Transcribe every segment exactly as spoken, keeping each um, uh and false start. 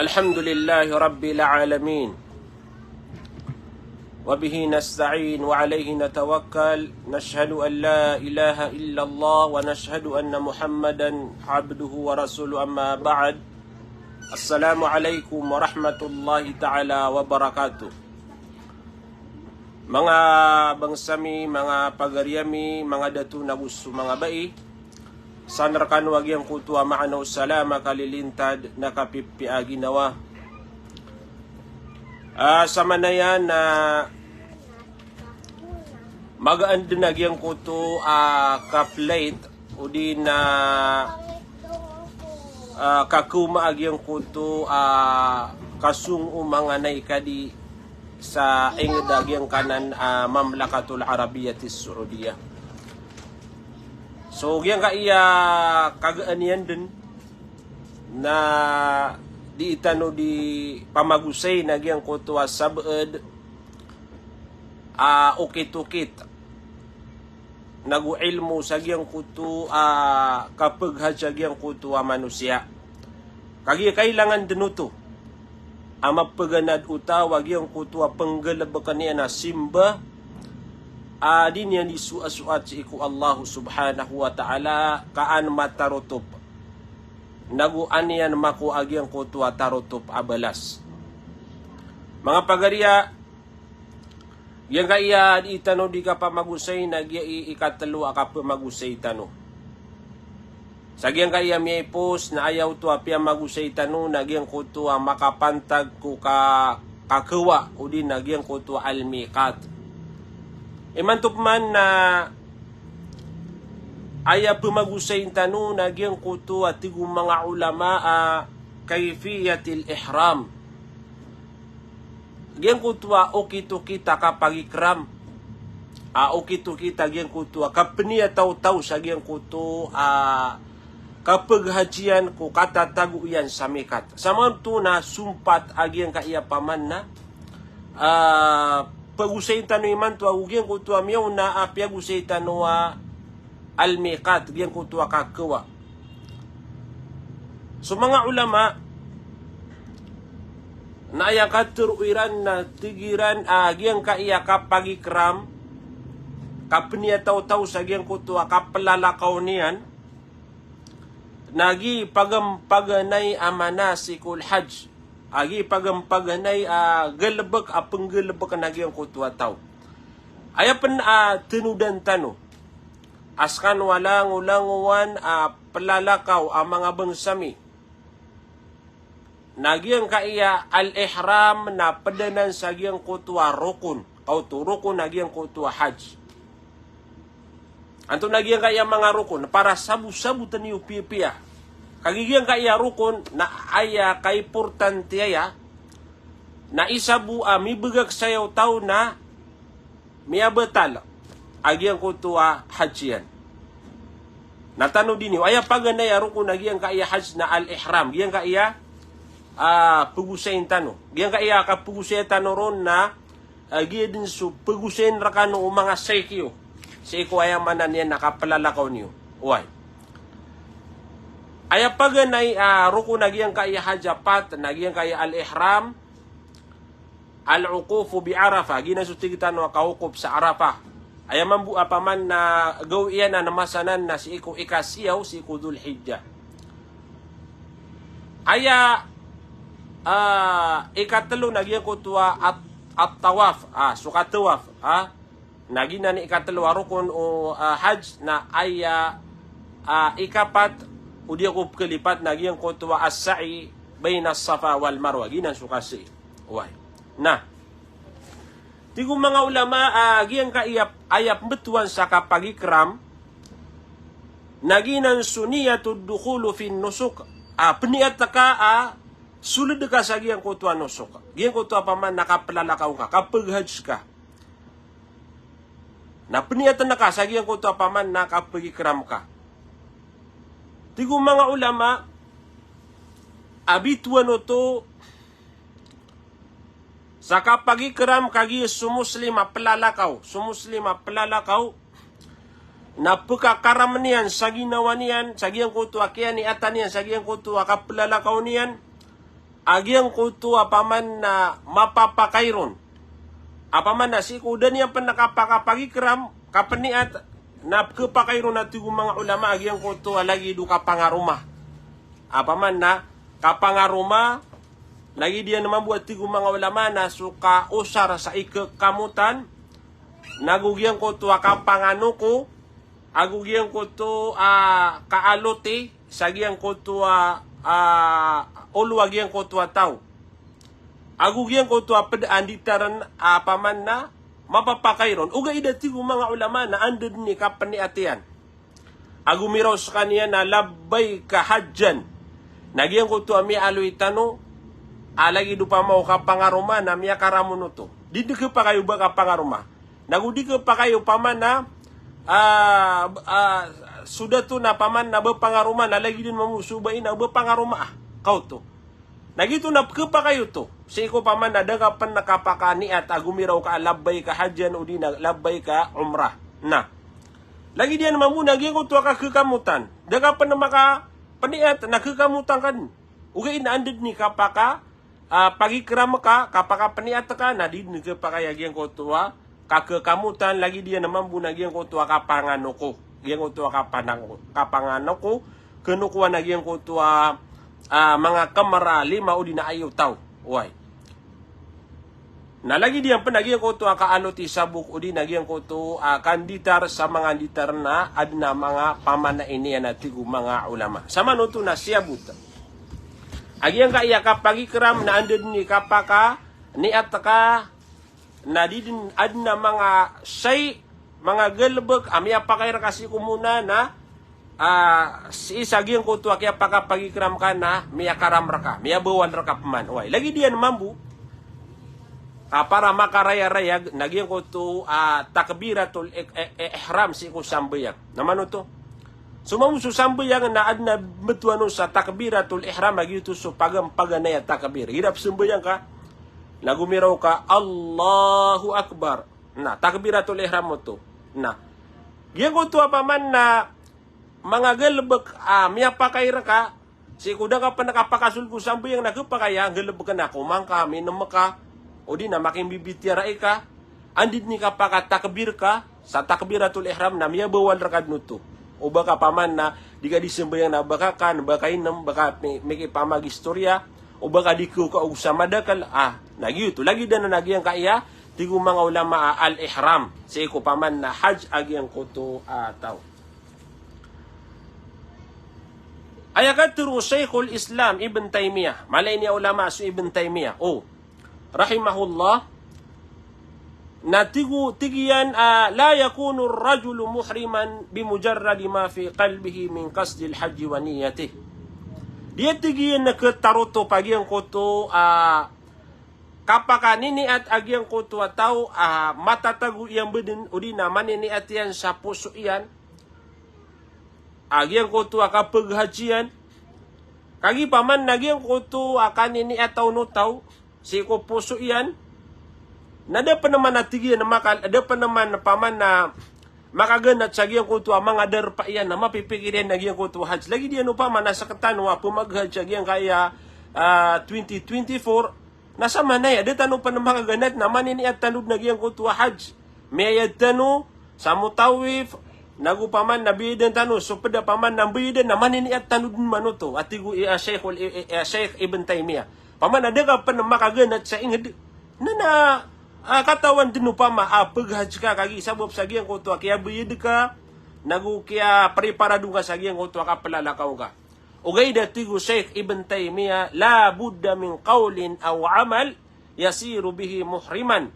الحمد لله رب العالمين. وبه نستعين وعليه نتوكل. نشهد أن لا إله إلا الله ونشهد أن محمدا عبده ورسوله. أما بعد. السلام عليكم ورحمة الله تعالى وبركاته. Manga bangsa mi, manga pagari ami, manga dato nago so manga bai, san rekano a giyangkoto a maana o salama kalilintad na kapipiya a ginawa. Ah, sa maana iyan na magaan den a giyangkoto a kaplait odi na, ah, kakoma a giyangkoto a kasong o manga naikadi sa inged a giyangkanan a Mamlakatul Arabiyatis Saudiyah. So giyangkaya kagaan iyan den na di tano di pamagosay na giyangkoto a sabaad a okit-okit nago ilmo sa giyangkoto a kapeghadj a giyangkoto a manosiya. Kagiya kailangan den oto a mapeganad o taw a giyangkoto a penggalebeken iyan a simba a di niyan di soasoat sii ko Allah Subhanahu wa Ta'ala ka an matarotop nago an iyan makowa a giyangkoto a tarotop a balas. Manga pagari a, giyangkaya di tano di kapamagosay na giya i ikatelo a kapemagosay tano. Sa giyangkaya miyaipos na aya oto a piyamagosay tano na giyangkoto a makapantag ko ka, kakewa odi na giyangkoto a al-miqat. Imanto peman na aya pemagosay tano na giyangkoto a tig o manga ulama a kayfiyatil ihram. Giyangkoto a okit-okit a kapagikram. A okit-okit a giyangkoto a kapeniyataw taw sa giyangkoto a kapeghadjian ko katatago iyan sa miqat. Sa maanto na sompat a giyangkaya paman na, ah, pagosay tano imanto a giyangkoto a miyaona a piyagosay tano a al-miqat, giyangkoto a kakewa. So manga ulama na aya katero iran na tig iran a giyangkaya kapagikram, kapeniyataw taw sa giyangkoto a kaplalakaw niyan, na giya pagempagenay a manasikul hajj, a giya pagempagenay a galebek a penggalebek na giyangkoto a taw. Aya pen a tenodan tano a sekano a langolangowan a pelalakaw a manga bangsa mi na giyangkaya al-ihram na ped anan sa giyangkoto a rokon. Kaoto rokon a giyangkoto a hajj. Antonaa giyangkaya manga rokon? Para sabosaboten iyo piyapiya. Kagiya giyangkaya rokon na aya kaimportante aya na isa bo a mibegak saya o taw na miyabatal a giyangkoto a hajj iyan. Na tanodi niyo, aya paganay a rokon a giyangkaya hajj na al-ihram, giyangkaya, ah, pegosayin tano. Giyangkaya kapegosayin tano ron na, ah, giya den so pegosayin rekano o manga saik iyo sii ko aya maana niyan na kaplalakaw niyo. Oway. Aya paganay a rokon a giyangkaya hajj a pat na giyangkaya al-ihram, al-wuqufu bi Arafah, giyanan so tig tano a kawukop sa Arafah. Aya mambo a paman na gawii anan a masa anan na sii ko ikasiyaw sii ko Dhul Hijjah. Aya, ah, ikatelo na giyangkoto a at-, at-tawaf, ah, so katawaf, ah. Na giyanan i ikatelo a rokon o, ah, hajj na aya, ah, ikapat o di ako pekelipat na giyangkoto a as-sa'i bayna as-Safa wal Marwa, giyanan so kasi. Oway. Na, tig o manga ulama a giyangkaya aya pembetowan sa kapagikram na giyanan so niyatud dukhulu fin nusuk. A peniyat ka a soled ka sa giyangkoto a nusuk. Giyangkoto a paman na kaplalakaw ka, kapeghajj ka. Na peniyaten ka sa giyangkoto a paman na kapagikram ka. Tig o manga ulama a bitowan oto sa kapagikram kagiya so Muslim a pelalakaw, so Muslim a pelalakaw na pekakaram iyan sa ginawa niyan, sa giyangkoto a kiyaniyatan iyan, sa giyangkoto a kaplalakaw niyan, a giyangkoto a paman na mapapakay ron. A paman na sii ko da niyan pn kapakapagikram, kapniyat, na khapakay ron a tig o manga ulama a giyangkoto a lagid o kapangaroma. A paman na kapangaroma, lagid iyan mambo a tig o manga ulama na so kaosar sa ikakamotan, nago giyangkoto a kapanganoko, ago giyangkoto a kaaloti sa giyangkoto a, a, olo a giyangkoto a taw. Ago giyangkoto a pd a nditarn a paman na mapapakay ron. Ogaid a tig o manga ulama na anda dn i kapniyat iyan. Ago miraw skaniyan na labbayka hajjan. Na giyangkoto a miyaaloy tano a lagid opama o kapangaroma na miyakaram on oto. Di dn khapakay o ba kapangaroma. Nago di khapakay o paman na, ah, ah, so da oto na paman na ba pangaroma na lagid dn mambo so ba ina ba pangaroma a. Kaoto. Na giyoto na khapakay oto. Sii ko paman na da ka pn kapakaniyat a gomiraw ka a labbayka hajjan odi na labbayka umrah. Na. Lagid iyan mambo na giyangkoto a kakakamotan. Da ka pn makapniyat na kakamotan ka dn. Ogaid na anda dn i kapaka, ah, pagikram ka, kapakapniyat ka, na di dn khapakay a giyangkoto a kakakamotan, lagid iyan mambo na giyangkoto a kapanganoko. Giyangkoto a kapanang-, kapanganoko, kanokowan a giyangkoto a, ah, manga kmr a lima odi na ayotaw. Oway. Na lagid iyan pn a giyangkoto a kaaloti sabok odi na giyangkoto a kanditar sa manga nditar na adn a manga paman na iniyan a tig o manga ulama. Samanoto na siyabot a giyangkaya kapagikram na anda dn i kapakaniyat ka na di dn adn a manga shay, manga galbk a miyapakay rka sii ko mona na, ah, sii sa giyangkoto a kiyapakapagikram ka na miyakaram rka, miyabawal rka pman. Oway, lagid iyan mambo a para makarayarayag na giyangkoto a takbiratul ik-, i-, i-, ihram sii ko sambayang. Na manoto. So mambo so sambayang na adn a btowan on sa takbiratul ihram a giyoto so pagam-, paganay a takbir. Igira psambayang ka, na gomiraw ka, Allahu Akbar. Na, takbiratul ihram oto. Na, giyangkoto a paman na manga galbk a miyapakay rka, sii ko da ka pn kapakasold ko sambayang na khapakay a nggalbk ka na komangka, minm ka, odi na makimbibitiyarai ka, anda dn i kapakatakbir ka, sa takbiratul ihram na miyabawal rka dn oto. O ba ka paman na di ka di sambayang na ba ka kan, ba ka inm, ba ka mi-, mikipamagistoriya, o ba ka di ko ka og sa madakl, ah, na giyoto. Lagid anan a giyangkaya, tig o manga ulama a al-ihram. Sii ko paman na hajj a giyangkoto a taw. Aya katharo o Shaykhul Islam Ibn Taymiyyah, mala ini a ulama so Ibn Taymiyyah. O, rahimahullah, na tig o, tig iyan, ah, la yakunu ar-rajulu muhriman bi mujarradi ma fi qalbihi min qasdil hajji wa niyyatih. Di a tig iyan na khatarotop a giyangkoto, ah, kapakaniniyat a giyangkoto a taw, ah, matatago iyan bdn, odi na maniniyat iyan sa poso iyan a giyangkoto a kapaghajian. Kagiya paman na giyangkoto a kaniniyat on o taw sii ko poso iyan, na da pn man a tig iyan a maka, da pn man paman na makaganat sa giyangkoto a manga darpa iyan, na mapipikir iyan a giyangkoto a hajj. Lagid iyan opama na sktano a pmaghajj a giyangkaya, ah, twenty twenty-four, na samanaya, da tano pn makaganat na maniniyat tano dn a giyangkoto a hajj. Miyayad tano sa mutawif, nago paman na biyayadan tano so pd a paman na mbiyayadan na maniniyat tano dn manoto. A tig o, i-, a Shaykhul, i-, i-, a Shaykh Ibn Taymiyyah. Paman na da ka pn makaganat sa ingd. Na na, ah, katawan dn opama a paghajj ka kagiya sabap sa giyangkoto a kiyabiyayad ka, nago kiyapreparado ka sa giyangkoto a kaplalakaw ka. Ogaid a tig o Shaykh Ibn Taymiyyah, la budda min qawlin aw amal yasiru bihi muhriman.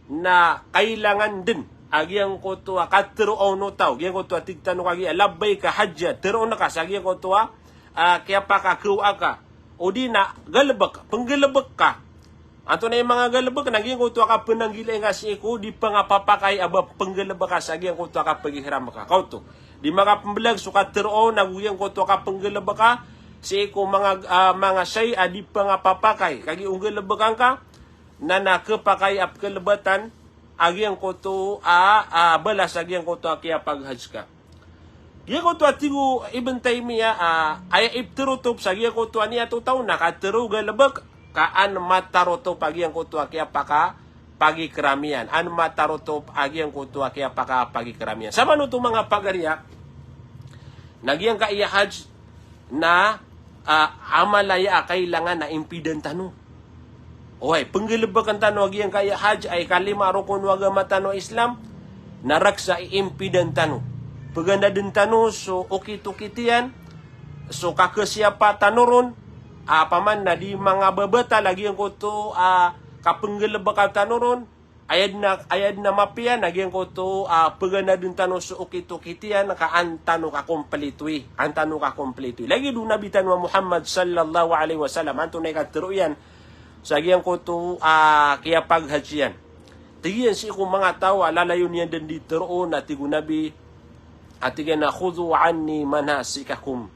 Na kailangan dn a giyangkoto a katharo on o taw, giyangkoto a tig tano kagiya labbayka hajja, tharoon ka sa giyangkoto a, ah, kiyapakakhawa ka. Odi na galbk, pnggalbk ka. Antonaa i manga galbk na giyangkoto a kapnanggilai ngka sii ko di pangapapakay a ba pnggalbk ka sa giyangkoto a kapagihram ka. Kaoto. Di makapmblag so katharo on ago giyangkoto a kapnggalbk ka sii ko manga, ah, manga shay a di pangapapakay. Kagiya o nggalbk ka ngka, na na khapakay a pkalbatan a giyangkoto a, ah, balas a giyangkoto a kiyapaghajj ka. Giyangkoto a tig o Ibn Taymiyyah, ah, aya iptharotop sa giyangkoto a niyat o taw na katharo, galbk, ka an matarotop a giyangkoto a kiyapakapagikram iyan. An matarotop a giyangkoto a kiyapakapagikram iyan. Samanoto manga pagariya, na giyangkaya hajj na, ah, a mala aya a kailangan a impidan tano. Oway, penggelebeken tano a giyangkaya hajj a ikalima a rokon o agama tano a Islam, na rakes a iimpidan tano. Pegandaden tano so okit-okit iyan, so kakesiyapa tano ron, a paman na di manga babatal a giyangkoto a kapenggelebeka tano ron, aya den a, aya den a mapiya na giyangkoto a pegandaden tano so okit-okit iyan ka an tano kakomplitowi, an tano kakomplitowi. Lagid o Nabi tano a Muhammad sallallahu alaihi wasallam, antonaa i katero iyan sa giyangkoto a kiyapaghajj iyan. Tig iyan sii ko manga taw a lalayon iyan den di teroon, a tig o Nabi, a tig iyan a, "Khudhu anni manasikakum."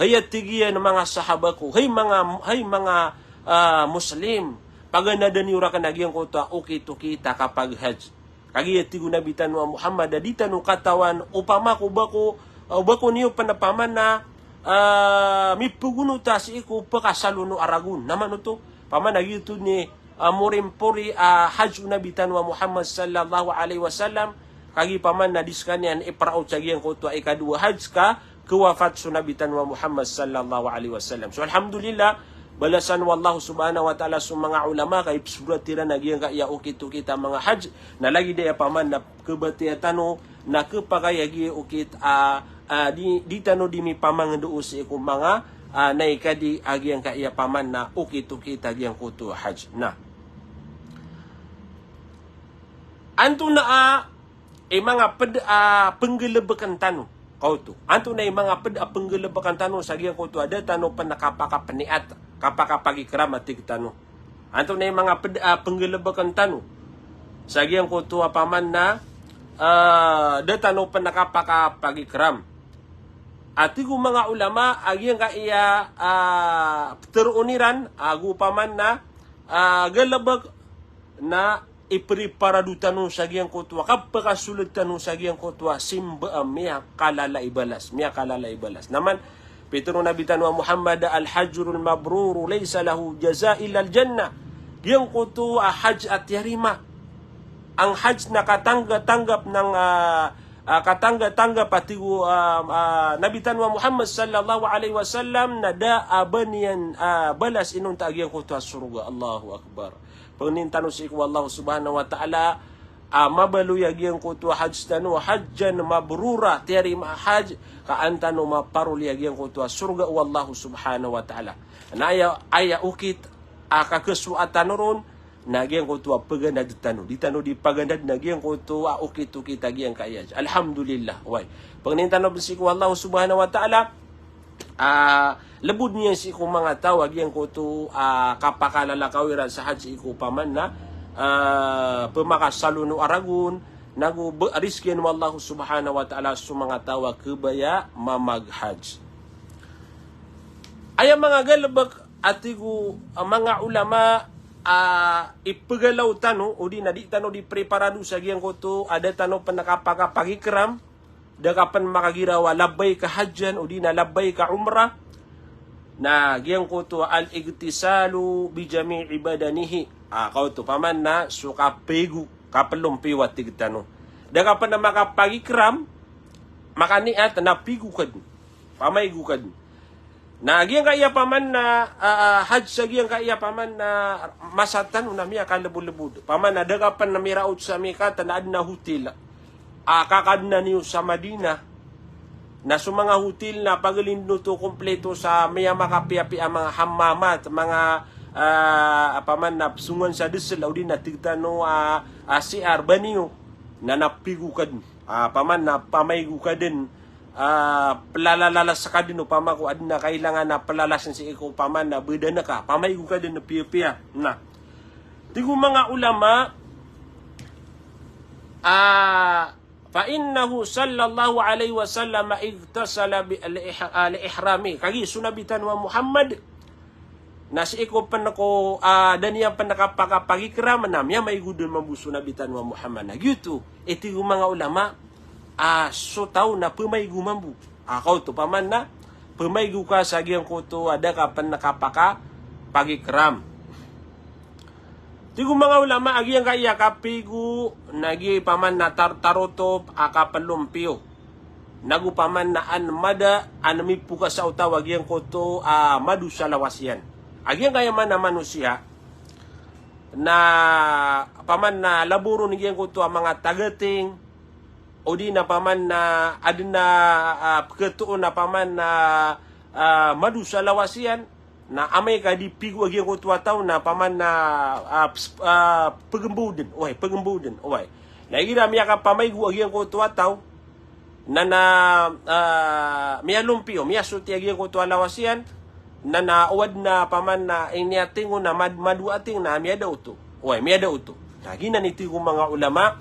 Hay, a tig iyan, manga sahaba ko, hay manga, hay manga, ah, Muslim, paganada niyo raken a giyangkoto a okit-okit a kapaghajj. Kagiya tig o Nabi tano a Muhammad a di tano katawan opama ko ba ko, ah, ba ko niyo pen paman na, ah, mipegonota sii ko pekasalono a ragon. Na manoto, paman a giyoto ni ah, morimpori a hajj o Nabi tano a Muhammad sallallahu alaihi wasallam, kagiya paman na di sekaniyan ipraot sa giyangkoto a ikadowa hajj ka kewafat so Nabi tano a Muhammad sallallahu alaihi wasallam. So, alhamdulillah, balasan o Allah subhanahu wa ta'ala so manga ulama ka ipesorat iran a giyangkaya okit-okit a manga hajj, na lagid aya paman na kebatiya tano, na kepakay a giya okit a, a, di, di tano di mipamangndao sii ko manga, a, naikadi a giyangkaya paman na okit-okit a giyangkoto a hajj. Na antonaa i manga ped a penggelebeken tano? Kaoto. Antonaa i manga ped a penggelebeken tano sa giyangkoto a da tano pen kapakapeniat, kapakapagikram a tig tano? Antonaa i manga ped a penggelebeken tano sa giyangkoto a paman na, ah, da tano pen kapakapagikram? A tig o manga ulama a giyangkaya, ah, peteroon iran, ago paman na, ah, galebek na ipreparado tano sa giyangkoto a kapekasoled tano sa giyangkoto a simba a miyakalala i balas, miyakalala i balas. Na man, pitero o Nabi tano a Muhammad, "Al-hajjul mabruru laysa lahu jaza illal jannah." Giyangkoto a hajj a tiyarima, ang hajj na katangga-tanggap nang, ah, ah, katangga-tanggap a tig o, ah, ah, Nabi tano a Muhammad sallallahu alaihi wasallam na da a ba niyan, ah, balas inonta a giyangkoto a sorga. Allahu Akbar. Pangnin tano sii ko Allah subhanahu wa ta'ala, ah, mabaloy a giyangkoto a hajj tano, hajjan mabrura, tiyarima a hajj, ka an tano maparoli a giyangkoto a sorga o Allah subhanahu wa ta'ala. Na aya, aya okit a kakesowa tano ron, na giyangkoto a pegandad tano. Di tano di pagandad na giyangkoto a okit-okit a giyangkaya hajj. Alhamdulillah. Oway. Pangnin tano pen sii ko Allah subhanahu wa ta'ala, ah, lebod niyan sii ko manga taw a giyangkoto a kapakalala kawiran sa hajj sii ko paman na, ah, pemakasalono a ragon, nago be-, rizkiyan o Allah subhanahu wa ta'ala so manga taw a kebaya mamaghajj. Aya manga galebek a tig o, ah, manga ulama a ipegalaw tano, odi na di tano di preparado sa giyangkoto a da tano pen kapakapagikram, da ka pen makagiraw a labbaika hajjan odi na labbaika umrah. Na giyangkoto al-ightisalu bi jami'i badanihi. Ah, kaoto paman na so kapaigo, kapelompiyo a tig tano. Da ka pen makapagikram, makaniat na paigo ka den. Pamaigo ka den. Na giyangkaya paman na, ah, ah, hajj sa giyangkaya paman na masa tano na miyakalebodlebod. Paman na da ka pen miraot sa Mikat na aden a hotel a kakadenan iyo sa Madinah. Na so manga hotel na pagelin den oto kompleto sa miyamakapiyapiya a manga hammamat, manga, ah, paman na pesongan sa desel, odi na tig tano a, ah, C R ba niyo. Na, na paigo ka den. Ah, paman na pamaigo ka den, ah, pelalalalas ka den opama ko aden a kailangan a pelalasen sii ko paman na badan ka, pamaigo ka den piyapiya. Na tig o manga ulama, ah, fa innahu sallallahu alaihi wasallam ightasala bi, li ih-, ah, li ihrami. Kagiya so Nabi tano a Muhammad na sii ko pen ko, ah, da niyan pen kapakapagikram na miyamaigo den mambo so Nabi tano a Muhammad. Na giyoto i tig o manga ulama, ah, so taw na pemaigo mambo. Ah, kaoto paman na pemaigo ka sa giyangkoto a da ka pen kapakapagikram. Tig o manga ulama a giyangkaya kapigo na giya paman na tar-, tarotop a kaplompiyo. Nago paman na an mada, an mipokas o taw a giyangkoto a madosa lawas iyan. A giyangkaya man a manosiya na paman na laboron giyangkoto a manga tagating, odi na paman na adn a, ah, pkhatoon a paman na, ah, madosa lawas iyan, na amay ka di pigo a giyangkoto a taw na paman na, ah, ps-, ah, pgmbodn, oway, pgmbodn, oway. Na igira miyakapamaigo a giyangkoto a taw, na, na, ah, miyalompiyo, miyasoti a giyangkoto a lawas iyan, na, na o adn a paman na iniyating on na mad-, mado a ating na miyada oto. Oway, miyada oto. Na giyanan i tig o manga ulama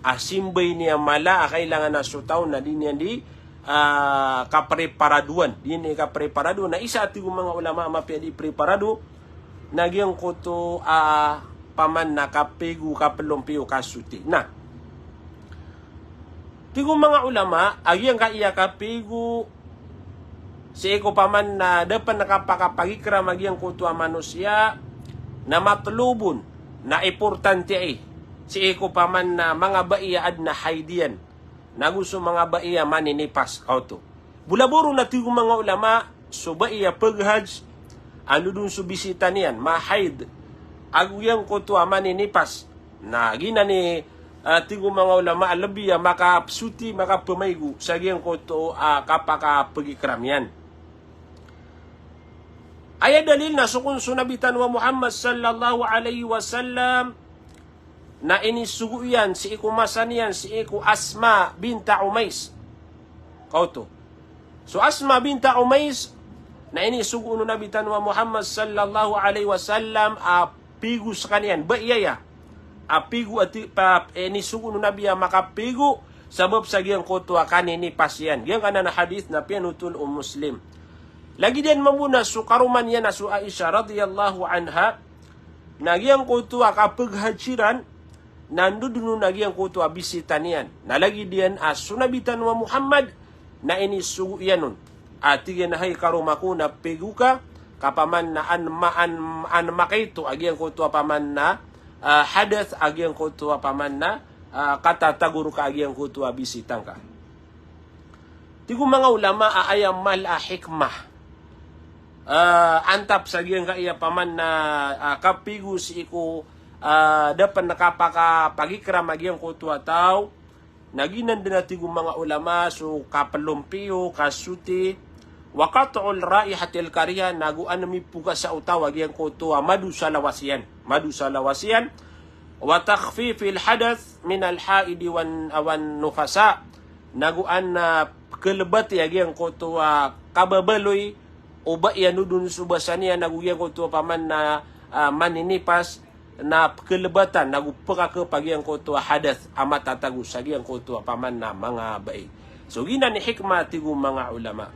a simbay niyan mala a kailangan a so taw na di niyan di, ah, kapreparadoan. Di niyan kapreparadoan. Na isa a tig o manga ulama a mapiya di preparado na giyangkoto a paman na kapigo, kaplompiyo, kasoti. Na tig o manga ulama a giyangkaya kapigo sii ko paman na da pn kapakapagikram a giyangkoto a manosiya na matlobon, na importante ai sii ko paman na manga bai a adn a haid iyan, nago so manga bai a maninipas, kaoto. Bo laboron a tig o manga ulama, so bai a paghaj, anda dn so bisita niyan, mahaid, ago giyangkoto a maninipas. Na giyanan i, ah, tig o manga ulama a lbi a makapsoti, makapamaigo sa giyangkoto a kapakapagikram iyan. Aya dalil na so kon so Nabi tano a Muhammad sallallahu alaihi wasallam na inisogo iyan sii ko masa niyan sii ko Asma binta Umais. Kaoto. So Asma binta Umais na inisogo o Nabi tano a Muhammad sallallahu alaihi wasallam a pigo skaniyan, bai aya a pigo a ti-, pa, inisogo o Nabi a makapigo sabap sa giyangkoto a kaninipas iyan. Giyangkanan a hadith na piyanothol o Muslim. Lagid iyan mambo na so karoma niyan a so Aisha radhiyallahu anha, na giyangkoto a kapaghaj iran na anda dn on a giyangkoto a bisita niyan. Na lagid iyan a so Nabi tano a Muhammad na inisogo iyan on. A tig iyan a hay karoma ko, na pigo ka, ka paman na an ma-, an, an makaito a giyangkoto a paman na, ah, hadath a giyangkoto a paman na, ah, katatago rka a giyangkoto a bisita ngka. Tig o manga ulama a aya mala a hikmah, ah, antap sa giyangkaya paman na, ah, kapigo sii ko, ah, da pn kapakapagikram a giyangkoto a taw, na giyanan dn a tig o manga ulama so kaplompiyo, kasoti, wa qat'u raihatil karihah, nago an mipokas o taw a giyangkoto a madosa lawas iyan. Madosa lawas iyan. Wa takhfifil hadath minal haidi wan, wan nufasa. Nago an, ah, pkhalbati a giyangkoto a kababaloy o bai a anda dn so basa niyan, nago giyangkoto a paman na, ah, maninipas, na pkhalbatan, nago pkakp a giyangkoto a hadath a matatago sa giyangkoto a paman na manga bai. So giyanan i hikmah, tig o manga ulama.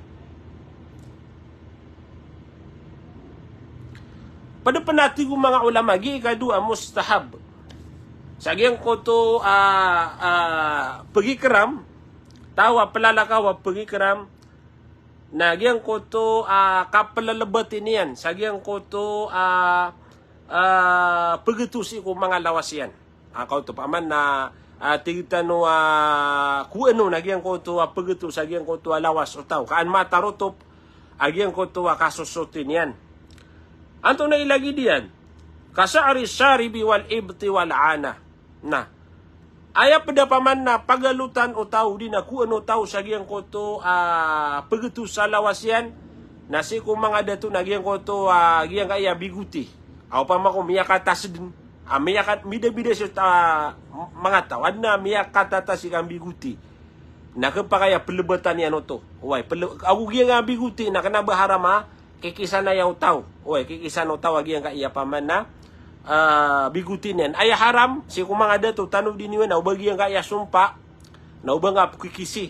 Pd pn a tig o manga ulama, giya ikadowa a mustahab sa giyangkoto a, ah, pagikram, taw a plalakaw a pagikram, na giyangkoto a, ah, kaplalbati niyan sa giyangkoto a, ah, ah, pagto sii ko manga lawas iyan. Ah, kaoto paman na, ah, tig tano a, ko ano na giyangkoto a pagto sa giyangkoto a lawas o taw. Ka an matarotop a giyangkoto a kasosoti niyan. Antonaa i lagid iyan? Ka sha'ri sharibi wal ibti wal anah. Na aya pd a paman na pagalotan o taw, di na ko ano o taw sa giyangkoto a, ah, pagto sa lawas iyan, na sii ko manga dato na giyangkoto a, ah, giyangkaya bigoti. Aw pama ko miyakatas dn. Ah, miyaka-, mbidabida so ta-, manga taw. Adn a miyakatatas i kambigoti. Na khapakay a plbatan iyan oto. Oway, pl-, ago giyangkaya bigoti na kna ba haram a kikisan aya o taw. Oway, kikisan o taw a giyangkaya paman na, ah, bigoti niyan. Aya haram, sii ko manga dato, tanodi niyo na o ba giyangkaya sompa, na o ba nga pkikisi.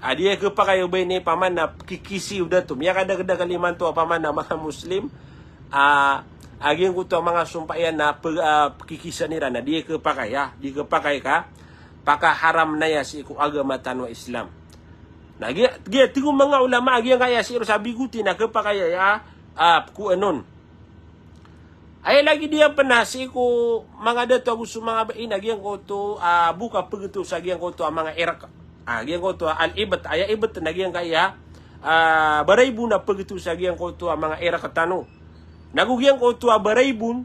A di aya khapakay o ba ini paman na pkikisi o dato. Miyakadakdakl imanto a paman na manga Muslim, ah, a giyangkoto a manga sompa iyan na p-, ah, pkikisan iran, na di aya khapakay, ah, di khapakay ka pakaharam na aya sii ko agama tano a Islam. Na giya, giya tig o manga ulama a giyangkaya sii ron sa bigoti na khapakay aya, ah, pkoanon. Aya lagid iyan pen a sii ko manga dato ago so manga bai na giyangkoto a bo kapegetow sa giyangkoto a manga irek. A giyangkoto a al-ibt, aya ibt na giyangkaya a baraibon a pegetow sa giyangkoto a manga irek tano. Nago giyangkoto a baraibon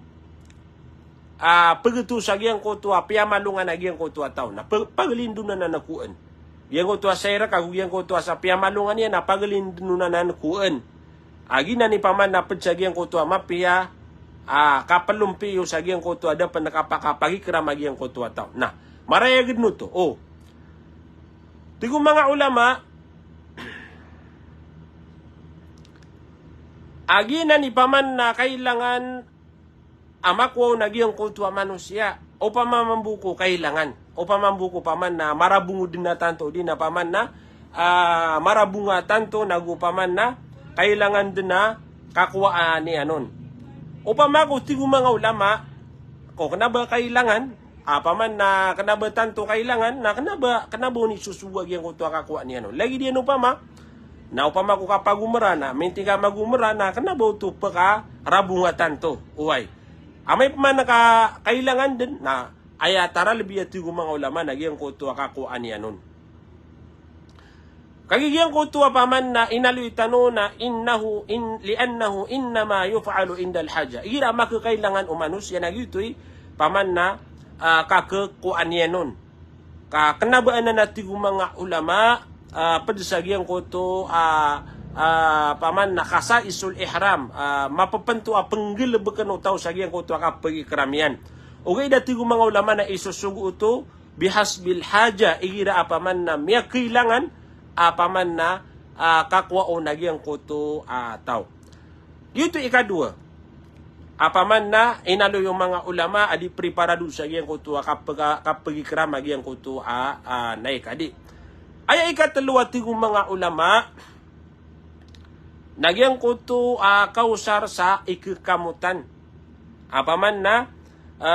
a pegetow sa giyangkoto a piyamalongan a giyangkoto a taw. Na pe-, pagelindonan anan ko en. Giyangkoto a sa irek ago giyangkoto a sa piyamalongan iyan na pagelindonan anan ko en. A giyanan i paman na ped sa giyangkoto a mapiya a kapelompiyo sa giyangkoto a da pen kapakapagikram a giyangkoto a taw. Na marayag den oto. O. Tig o manga ulama, a giyanan i paman na kailangan a makowa on a giyangkoto a manosiya. Opama mambo ko kailangan. Opama mambo ko paman na marabong den a tanto, di na paman na, a, marabong a tanto, nago paman na kailangan den a kakowaan iyan on. Opama ko tig o manga ulama, ko kena ba kailangan, a paman na kena ba tanto kailangan, na kena ba, kena ba on i sosowa giyangkoto a kakowaan iyan on. Lagid iyan opama, na opama ko kapagomera na, minti ka magomera na, kena ba oto pekarabong a tanto. Oway. Amay paman na ka-, kailangan den, na aya taralbi a tig o manga ulama na giyangkoto a kakowaan iyan on. Kagiya giyangkoto a paman na inaloy tano na innahu in-, li'annahu innama yuf'alu indal haja. Igira a makekailangan o manosiya na giyoto i paman na, a, kakekowaan iyan on. Ka kena ba anan a tig o manga ulama, a, ped sa giyangkoto a, a, paman na khasa'isul ihram, a, mapepento a penggelebeken o taw sa giyangkoto a kapagikram iyan. Ogaid a tig o manga ulama na isosogo oto bihasbil haja, igira a paman na miyakailangan a paman na, a, kakowa on a giyangkoto a taw. Giyoto i ikadowa. A paman na inaloy o manga ulama a di preparado sa giyangkoto a kapega-, kapagikram a giyangkoto a, a, naik a di. Aya ikatelo a tig o manga ulama na giyangkoto a kaosar sa ikekamotan. A paman na, a,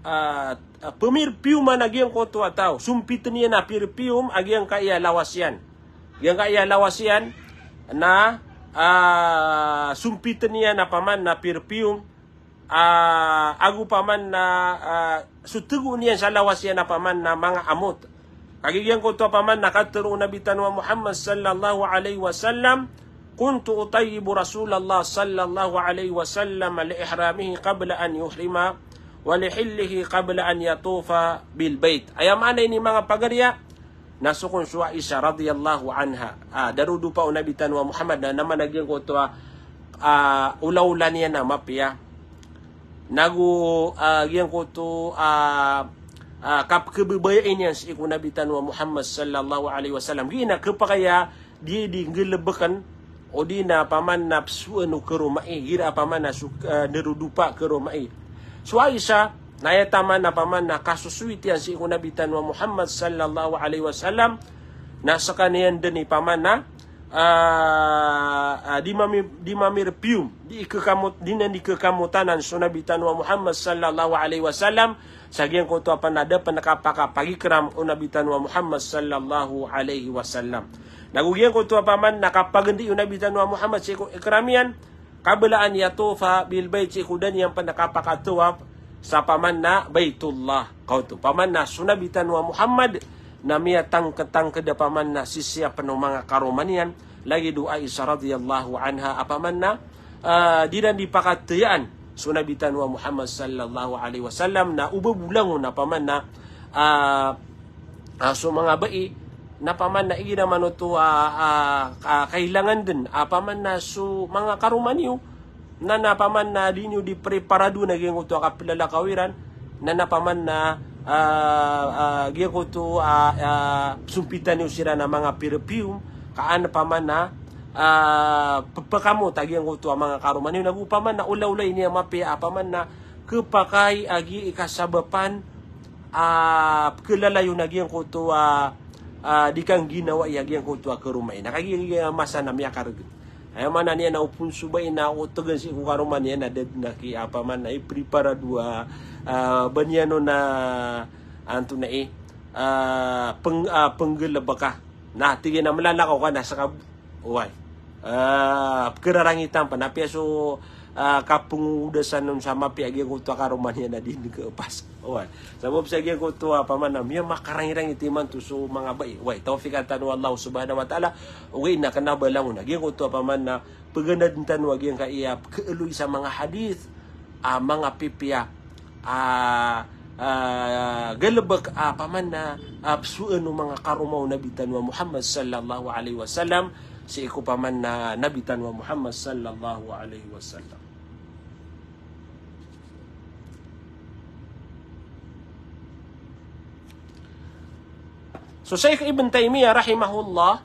a, pemirpiyom a giyangkoto a taw. Sompiten iyan a pirpiyom a giyangkaya lawas iyan. Giyangkaya lawas iyan na, a, sompiten iyan a paman na pirpiyom, a, ago paman na, a, so tego niyan sa lawas iyan a paman na manga amot. Kagiya giyangkoto a paman na katero o Nabi tano a Muhammad sallallahu alaihi wasallam, "Kuntu utayyibu Rasulallah sallallahu alaihi wasallam li ihramihi qabla an yuhrima, wa li hillihi qabla an yatufa bil bait." Aya maana ini manga pagariya, na so kon so Aisha radhiyallahu anha, a, darodopa o Nabi tano a Muhammad na, na mana giyangkoto a, a, olaola niyan a mapiya. Nago, a, giyangkoto a, a, kapkebebayai niyan sii ko Nabi tano a Muhammad sallallahu alaihi wasallam. Giya na kepakaya di, di nggelebeken, o di na paman na pesoen o karomai, igira a paman na so, a, darodopa karomai. So Aisha, na aya taman a paman na kasosoit iyan sii ko Nabi tano a Muhammad sallallahu alaihi wasallam, na sekaniyan den i paman na, a, a, di mami-, di mamirpiyom, di ikekamot-, di niyan di kekamotanan so Nabi tano a Muhammad sallallahu alaihi wasallam, sa giyangkoto a paman na da pen kapakapagikram o Nabi tano a Muhammad sallallahu alaihi wasallam. Nago giyangkoto a paman na kapagendai o Nabi tano a Muhammad sii ko ikram iyan, qabla an yatufa bil bait, sii ko da niyan pen kapakatawaf sa paman na Baitullah. Kaoto, paman na so Nabi tano a Muhammad na miyatangketangked a paman na sisiyapen o manga karoma niyan, lagid o Aisha radhiyallahu anha a paman na, a, di iran di pakatayaan so Nabi tano a Muhammad sallallahu alaihi wasallam na o ba bo langon a paman na, a, a, so manga bai, na paman na igira man oto a, a, a, kailangan den a paman na so manga karoma niyo, na, na paman na di niyo di preparado a giyangkoto a kapelalakaw iran, na, na paman na, a, a, giyangkoto a, a, sompitan iyo siran a manga perfume, ka an paman na, a, pepekamot a giyangkoto a manga karoma niyo, nago paman na olaolay niyan a mapiya a paman na kepakay a giya i kasabapan a, pekelalayon a giyangkoto a, a, di kangginawai a giyangkoto a karoma iyan. Na kagiya giya masa na miyakareged. Aya maana niyan na o pon so bai na o tegen sii ko karoma niyan na da den a ki, a, paman na ipreparado a, a, ba niyan on a, antonaa i, a, peng-, a, penggelebeka. Na tig iyan a melalakaw ka na seka, oway. A, pekerarangitan pen, apiya so, ah, kapngodasan on sa mapiya a giyangkoto a karoma niyan a di niyan khapas. Oway. Sabap sa giyangkoto a pamana, miyamakarangirang ito imanto so manga bai. Oway, tawfiqan tano o Allah subhanahu wa ta'ala. Ogaid na kna ba langon a giyangkoto a pamana, pganadn tano a giyangkaya khaaloy sa manga hadith, ah, manga pipiya, ah, ah, galbk, ah, pamana, ah, psoon o manga karoma o Nabi tano a Muhammad sallallahu alaihi wasallam, sii ko pamana Nabi tano a Muhammad sallallahu alaihi wasallam. So Shaykh Ibn Taymiyyah rahimahullah,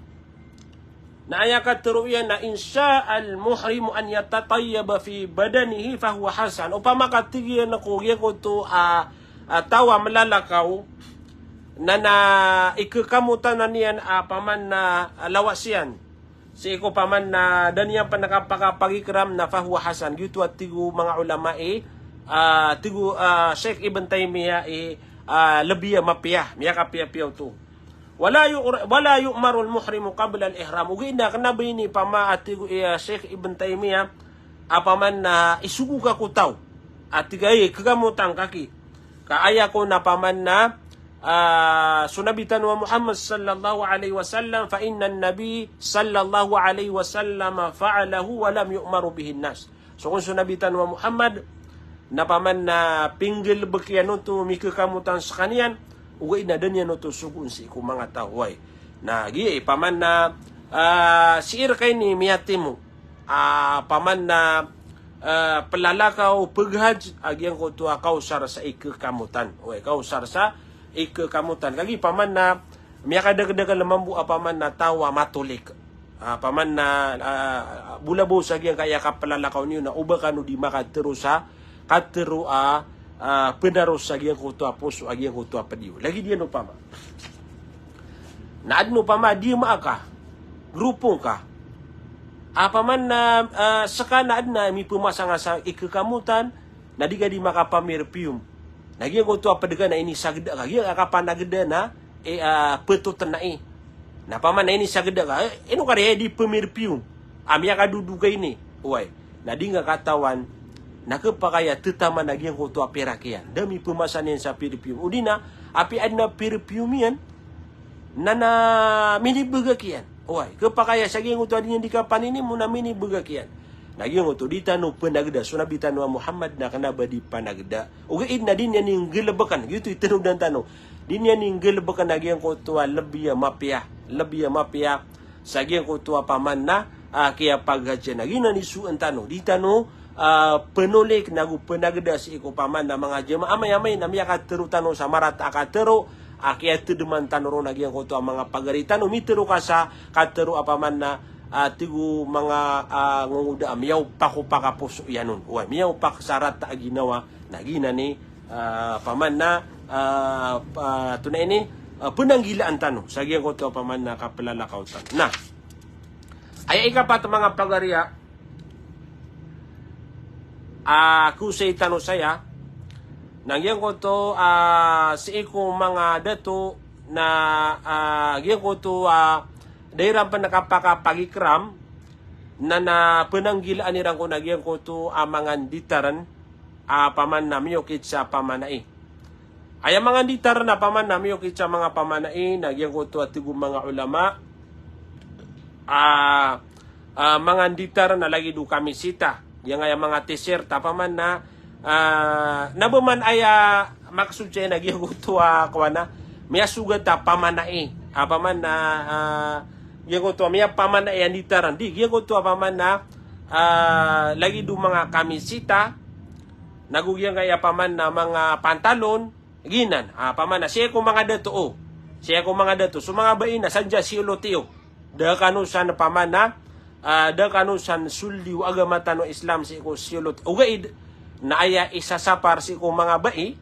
na aya katharo iyan na, "In sha'al muhrimu an yatatayyaba fi badanihi fahuwa hasan." Opama ka tig iyan ko giyangkoto a, a taw a mlalakaw na, na ikakamotan iyan a pamana lawas iyan sii ko pamana da niyan pn kapakapagikram na fahuwa hasan. Giyoto a tig o manga ulama i, ah, tig o, ah, Shaykh Ibn Taymiyyah i, ah, lbi a mapiya, miyakapiyapiya oto. Wala yu-, wala yu'marul muhrimu qabla al-ihram. Ogaid na kna ba ini pama a tig o, eh, Shaykh Ibn Taymiyyah, a pamana isogo ka ko taw a tig a, eh, kakamotan ka ki. Ka aya kon a pamana, ah, so Nabi tano a Muhammad sallallahu alaihi wasallam, fa innan Nabi sallallahu alaihi wasallam fa'alahu wa lam yu'maru bihi an-nas. So kon so Nabi tano a Muhammad, na pamana pinggalbk iyan oto, mikakamotan skaniyan, ogaid na da niyan oto sogoon sii ko manga taw. Oway. Na giya i pamana, ah, sii rka ini miyatimo a pamana, ah, plalakaw, paghaj, a giyangkoto a kaosar sa ikakamotan. Oway, kaosar sa ikakamotan. Kagiya pamana miyakadakdakl mambo a pamana taw a matolik. Ah, pamana, ah, bolabaw sa giyangkaya kaplalakaw niyo na oba kano di makatharo sa katharo a, ah, pnaros sa giyangkoto a poso a giyangkoto a pd iyo. Lagid iyan opama na adn opama a diyama ka, grupo ngka a pamana, ah, ska na adn a mipmasang sa ikakamotan, na di ka di makapamirpiyom. Na giyangkoto a pd ka na inisagda ka, giya a kapanagda na, eh, ah, ptotn ai. Na pamana inisagda ka, eh, ino ka di, eh, di pmirpiyom a miyakadodo ka ini. Oway. Na di ngka katawan na khapakay a tataman a giyangkoto a pirak iyan. Da mipmasa niyan sa pirpiyom. O di na, apiya adn a pirpiyom iyan, na, na minibgak iyan. Oway, khapakay a sa giyangkoto a di niyan di kapaninimo na minibgak iyan. Na giyangkoto di tano pnagda so Nabi tano a Muhammad na kna ba di panagda. Ogaid na di niyan inggalbkn. Giyoto i tanodan tano. Di niyan inggalbkn a giyangkoto a lbi a mapiya. Lbi a mapiya sa giyangkoto a pamana, ah, kiyapaghajjan. Na giyanan i sogoon tano. Di tano ah, pnolik nago pnagda sii ko pamana manga jamaah, amay-amay na miyakatharo tano sa marata a katharo a kiyatadman tano ron a giyangkoto a manga pagari tano, mitharo ka sa katharo a pamana, ah, tig o manga, ah, ngongoda a miyaopak o pakaposo iyan on. Oway, miyaopak sa rata a ginawa, na giyanan i, ah, pamana, ah, pa-, antonaa ini, ah, pnanggilaan tano sa giyangkoto a pamana kaplalakaw tano. Na aya ikapat a manga pagari a ah, kosay tano saya, na giyangkoto, ah, sii ko manga dato na, ah, giyangkoto, ah, da iran pn kapakapagikram, na, na pnanggilaan iran ko na giyangkoto a manga nditarn a pamana miyokit sa pamana i. Aya manga nditarn a pamana miyokit sa manga pamana i, na giyangkoto a tig o manga ulama, ah, ah, manga nditarn a lagid o kamisita. Giyangkaya manga t-shirt a pamana, ah, na ba man aya maksod saya na giyangkoto a kowan a miyasogat a pamana i. A pamana, ah, giyangkoto a miyapamana i a nditarn. Di, giyangkoto a pamana, ah, lagid o manga kamisita, nago giyangkaya pamana manga pantalon, giyanan, ah, pamana, sii ko manga dato, o. Sii ko manga dato. So manga bai na sadn sa siyolot iyo. Da kano san pamana, ah, da kano san soldi o agama tano a Islam sii ko siyolot. Ogaid na aya isasapar sii ko manga bai,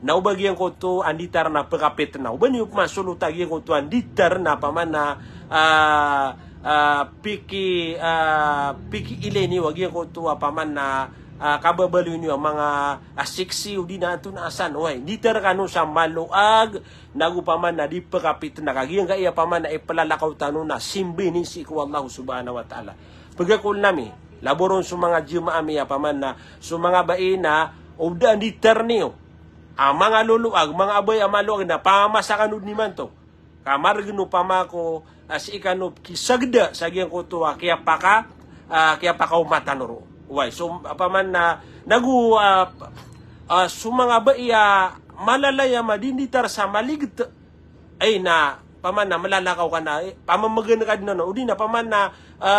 na o ba giyangkoto a nditarn a pkapitna. O ba niyo pman solota giyangkoto a nditarn a pamana, ah, ah, piki, ah, pikiilay niyo a giyangkoto a pamana, ah, kababaloy niyo a manga, ah, sexy o di na antonaa san. Oway, nditarn kano sa maloag, nago pamana di pkapitna ka giyangkaya pamana iplalakaw tano na simba ini sii ko Allah subhanahu wa ta'ala. Pagakol nami, Laboron so manga jemaah mi a paman na so manga bai na o da a nditar niyo a manga loloag, manga abay a maloag na pamasa kano dn imanto. Ka margn o pamako a sii kano kisagda sa giyangkoto a kiyapaka, a, kiyapakaoma tano ro. Way, so, a, paman na, nago, a, a, so manga bai a malalaya madinditar sa maliget. Ay na, paman na, malalakaw ka na, e, pamamgn ka dn ano, o di na, paman na, a,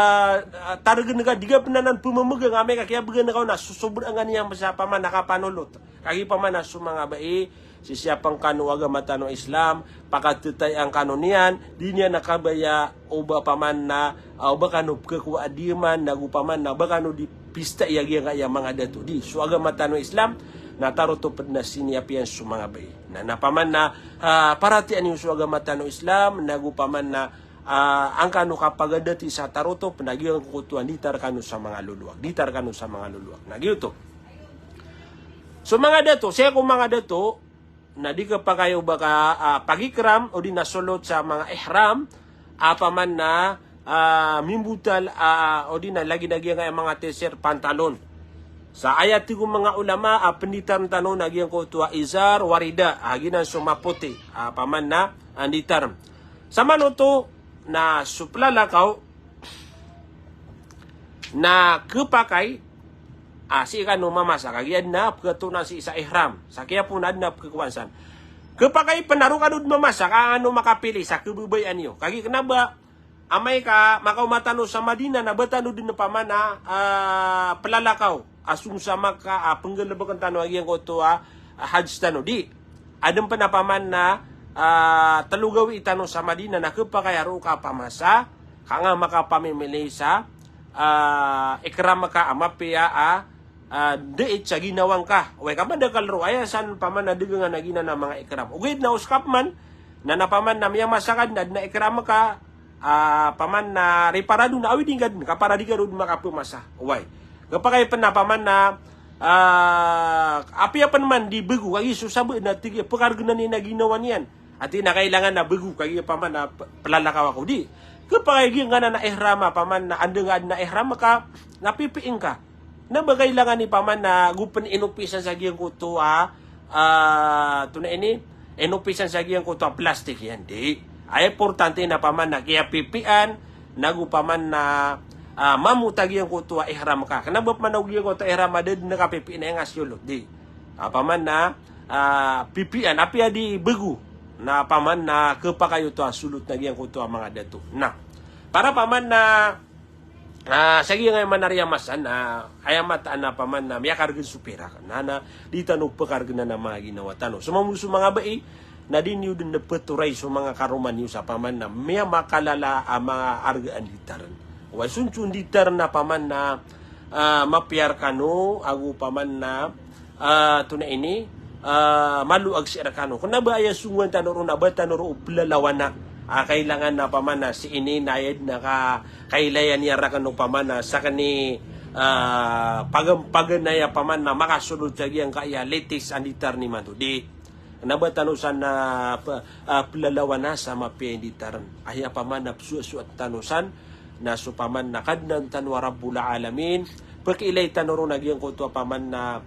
a, targn ka, di ka pn anan pmamgn, amay ka kiyabgn ka on na, sosobra nga niyan sa, paman na, kapanolot. Kagiya paman na so manga bai, sisiyapn kano o agama tano a Islam, pakatetayaan kano niyan, di niyan na kabaya o ba paman na, a, o ba kano pkhakowa a diyaman, nago paman na, o ba kano di pista iya giyangkaya manga dato. Di, so agama tano a Islam, na tarotop dn a siniyapiyan so manga bai. Na, na paman na, a, paratiyayaan iyo so agama tano a Islam, nago paman na, a, an kano kapagadati sa tarotop, na giyangkoto a nditar kano sa manga loloag. Nditar kano sa manga loloag. Na giyoto. So manga dato, sii ko manga dato, na di khapakay o ba ka, a, pagikram, o di na solot sa manga ihram, a paman na, a, mimbotal, a, o di na lagid a giyangkaya manga t-shirt, pantalon. Sa aya tig o manga ulama, a, pnditarn tano na giyangkoto a izar, warida, a, giyanan so mapoti, a, paman na, a, nditarn. Sa manoto, na so plalakaw, na khapakay, a, sii kano mamasa, kagiya adn a pkhatonaan sii sa ihram, sa kiyapoon adn a pkhakowan san. Khapakay pn a roo kano dn mamasa, ka an kano makapili sa khababayaan iyo. Kagiya kna ba, amay ka makaoma tano sa Madina, na ba tano dn paman a, a, plalakaw a song sa Makkah, a, pnggalbkn tano a giyangkoto a, a, hajj tano. Di, adn pn a paman na, a, tlo gawii tano sa Madina, na khapakay a roo ka pamasa, ka an kano makapamimili sa, a, ikram ka a mapiya a, a, dait sa ginawa ngka. Way ka madakl roo, aya san paman na dgangan a giyanan a manga ikram. Ogaid na oskap man, na, na paman na miyamasa ka dn, adn a ikram ka, a, paman na riparado na awid ingka dn, ka para di ka roo dn makapmasa. Way. Khapakay pn a paman na, a, apiya pn man di bago, kagiya so sabap na tig iyan, pkargnan iyan a ginawa niyan. Ati na kailangan na bago, kagiya paman na p-, plalakaw ako. Di. Khapakay giyangkanan a ihram a paman na anda nga adn a ihram ka, na pipiin ka. Na ba kailangan i paman na go pn inopisan sa giyangkoto a, a, tonaa ini, inopisan sa giyangkoto a plastik iyan, di. Aya importante na paman na kiyapipian, nago paman na, a, mamot a giyangkoto a ihram ka. Kna ba paman na go giyangkoto a ihram a da dn a kapipiin a aya nga siyolot, di. A, paman na, a, pipian, apiya di bago. Na paman na khapakay oto a solot na giyangkoto a manga dato. Na, para paman na, a, sa giyangkaya manariyamasan, a, aya mataan a paman na miyakargn so pirak. Na, na, di tano pkargnan a manga ginawa tano. So mambo so manga bai, na di niyo dn ptoray so manga karoma niyo sa paman na miyamakalala a manga arga a nditarn. Way, so, so nditarn a paman na, a, mapiya rkano, ago paman na, a, tonaa ini, a, maloag sii rkano. Kna ba aya songowan tano ron na ba tano ron plalawana. A, kailangan na paman na sii ini na aya dn a ka-, kailayan iyan rakn o paman na sakn i, a, pagam-, paganay a paman na makasolot sa giyangkaya latest a nditarn imanto. Di. Kna ba tano san na p-, a, plalawana sa mapiya i nditarn. Aya paman na psowasowa tano san, na so paman na Kadnan tano a Rabbul Alamin, pkiilay tano ron a giyangkoto a paman na,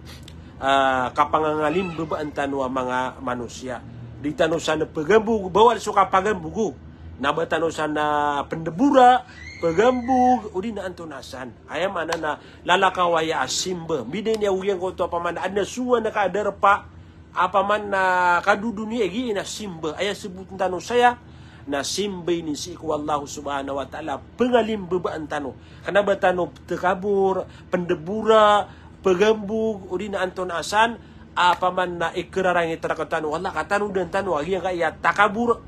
a, kapangangalimbabaan tano a manga manosiya. Di tano san pgambog, bawal so kapagambog. Na ba tano san na pndbora, pgambog, odi na antonaa san. Aya maana na lalakaw aya a simba. Mbidaan iyan o giyangkoto a paman na adn a songowan ka a darpa, a paman na kadodoniya, giya na simba. Aya sabotn tano saya, na simba ini sii ko Allah subhanahu wa ta'ala, pngalimbabaan tano. Kna ba tano ptakabor, pndbora, pgambog, odi na antonaa san, a paman na ikrarangit rktano o Allah, ka tanodan tano a giyangkaya takabor.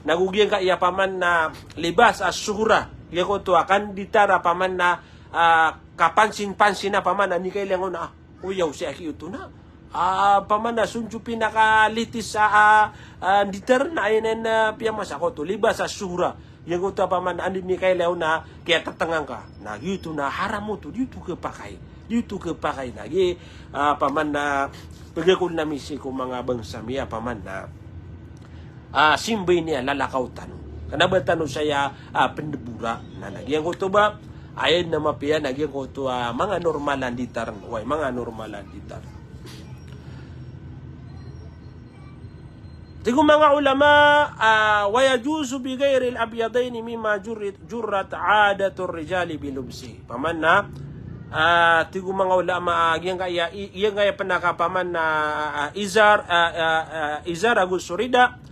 Nago giyangkaya paman na libas as-suhra. Giyangkoto a kanditar a paman na, a, kapansin-pansin a paman na di kailay ngka on a, a, oyaw sii aki oto na. A, paman na so pinakalitis a, a, a, nditar na aya nan, a, piyamasa ko oto, libas as-suhra. Giyangkoto a paman na anda di kailay on a kiyatatngan ka. Na giyoto na haram oto, di oto khapakay. Di oto khapakay na. Gi, a, paman na pagakol ami sii ko manga bangsa mi a paman na, a, simba ini a lalakaw tano. Kna ba tano saya, a, pndbora. Na, na giyangkoto ba, Aya na mapiya na giyangkoto a manga normal a nditar. Way, manga normal a nditar. Tig o manga ulama, ah, wa yajuzu bi ghayril abyadaini mimma jurrat, jurrat 'adatur rijali bi lubsihi. Paman na, ah, tig o manga ulama, ah, giyangkaya, i-, giyangkaya pn a ka paman na, ah, izar, ah, ah, ah, izar ago so rida,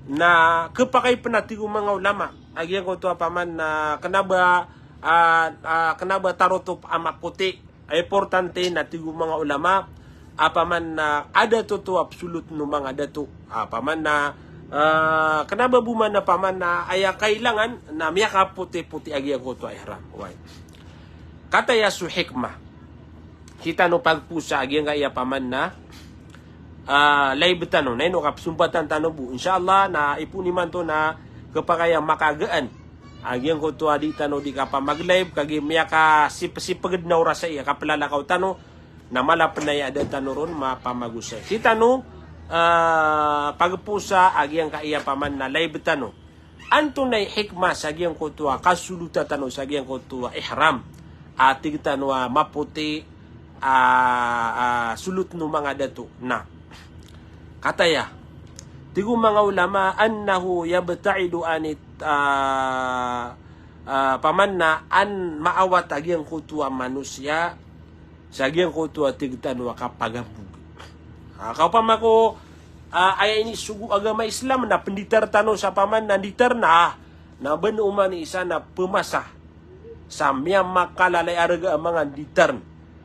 na khapakay pn a tig o manga ulama a giyangkoto a paman na kna ba, ah, ah, kna ba tarotop a mapoti. Importante na tig o manga ulama a paman na adato oto a psolotn o manga dato. A paman na, ah, kna ba bo man a paman na aya kailangan na miyakapotipoti a giyangkoto a ihram. Way. Kataya so hikmah. Sii tano pagposa a giyangkaya paman na, ah, live tano. Na ino kapsompatan tano bo. Insha Allah, na ipoon imanto na khapakay a makagaan a giyangkoto a di tano di kapamag-live, kagiya miyakasip-, sipgd na oras aya kaplalakaw tano, na mala pn aya da tano ron mapamagosay. Sii tano, ah, pagposa a giyangkaya paman na live tano. Antonaa i hikmah sa giyangkoto a kasolota tano sa giyangkoto a ihram a tig tano a mapoti a, a, solotn o manga dato? Na kataya, tig o manga ulama, annahu yabta'idu anit, ah, ah, paman na an maawat a giyangkoto a manosiya sa giyangkoto a tig tano a kapagambog. Ah, kaopama ko, ah, aya inisogo o agama Islam na pnditar tano sa paman na nditar na, ah, na bn oman i isa na pmasa sa miyamakalala i arga a manga nditar.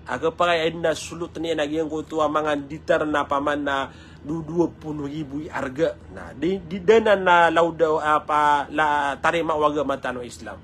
A khapakay a adn a solotn iyan a giyangkoto a manga nditar na paman na dowa polo ribo i arga. Na di, di dn anan a lawda, apa, la, tarima o agama tano a Islam.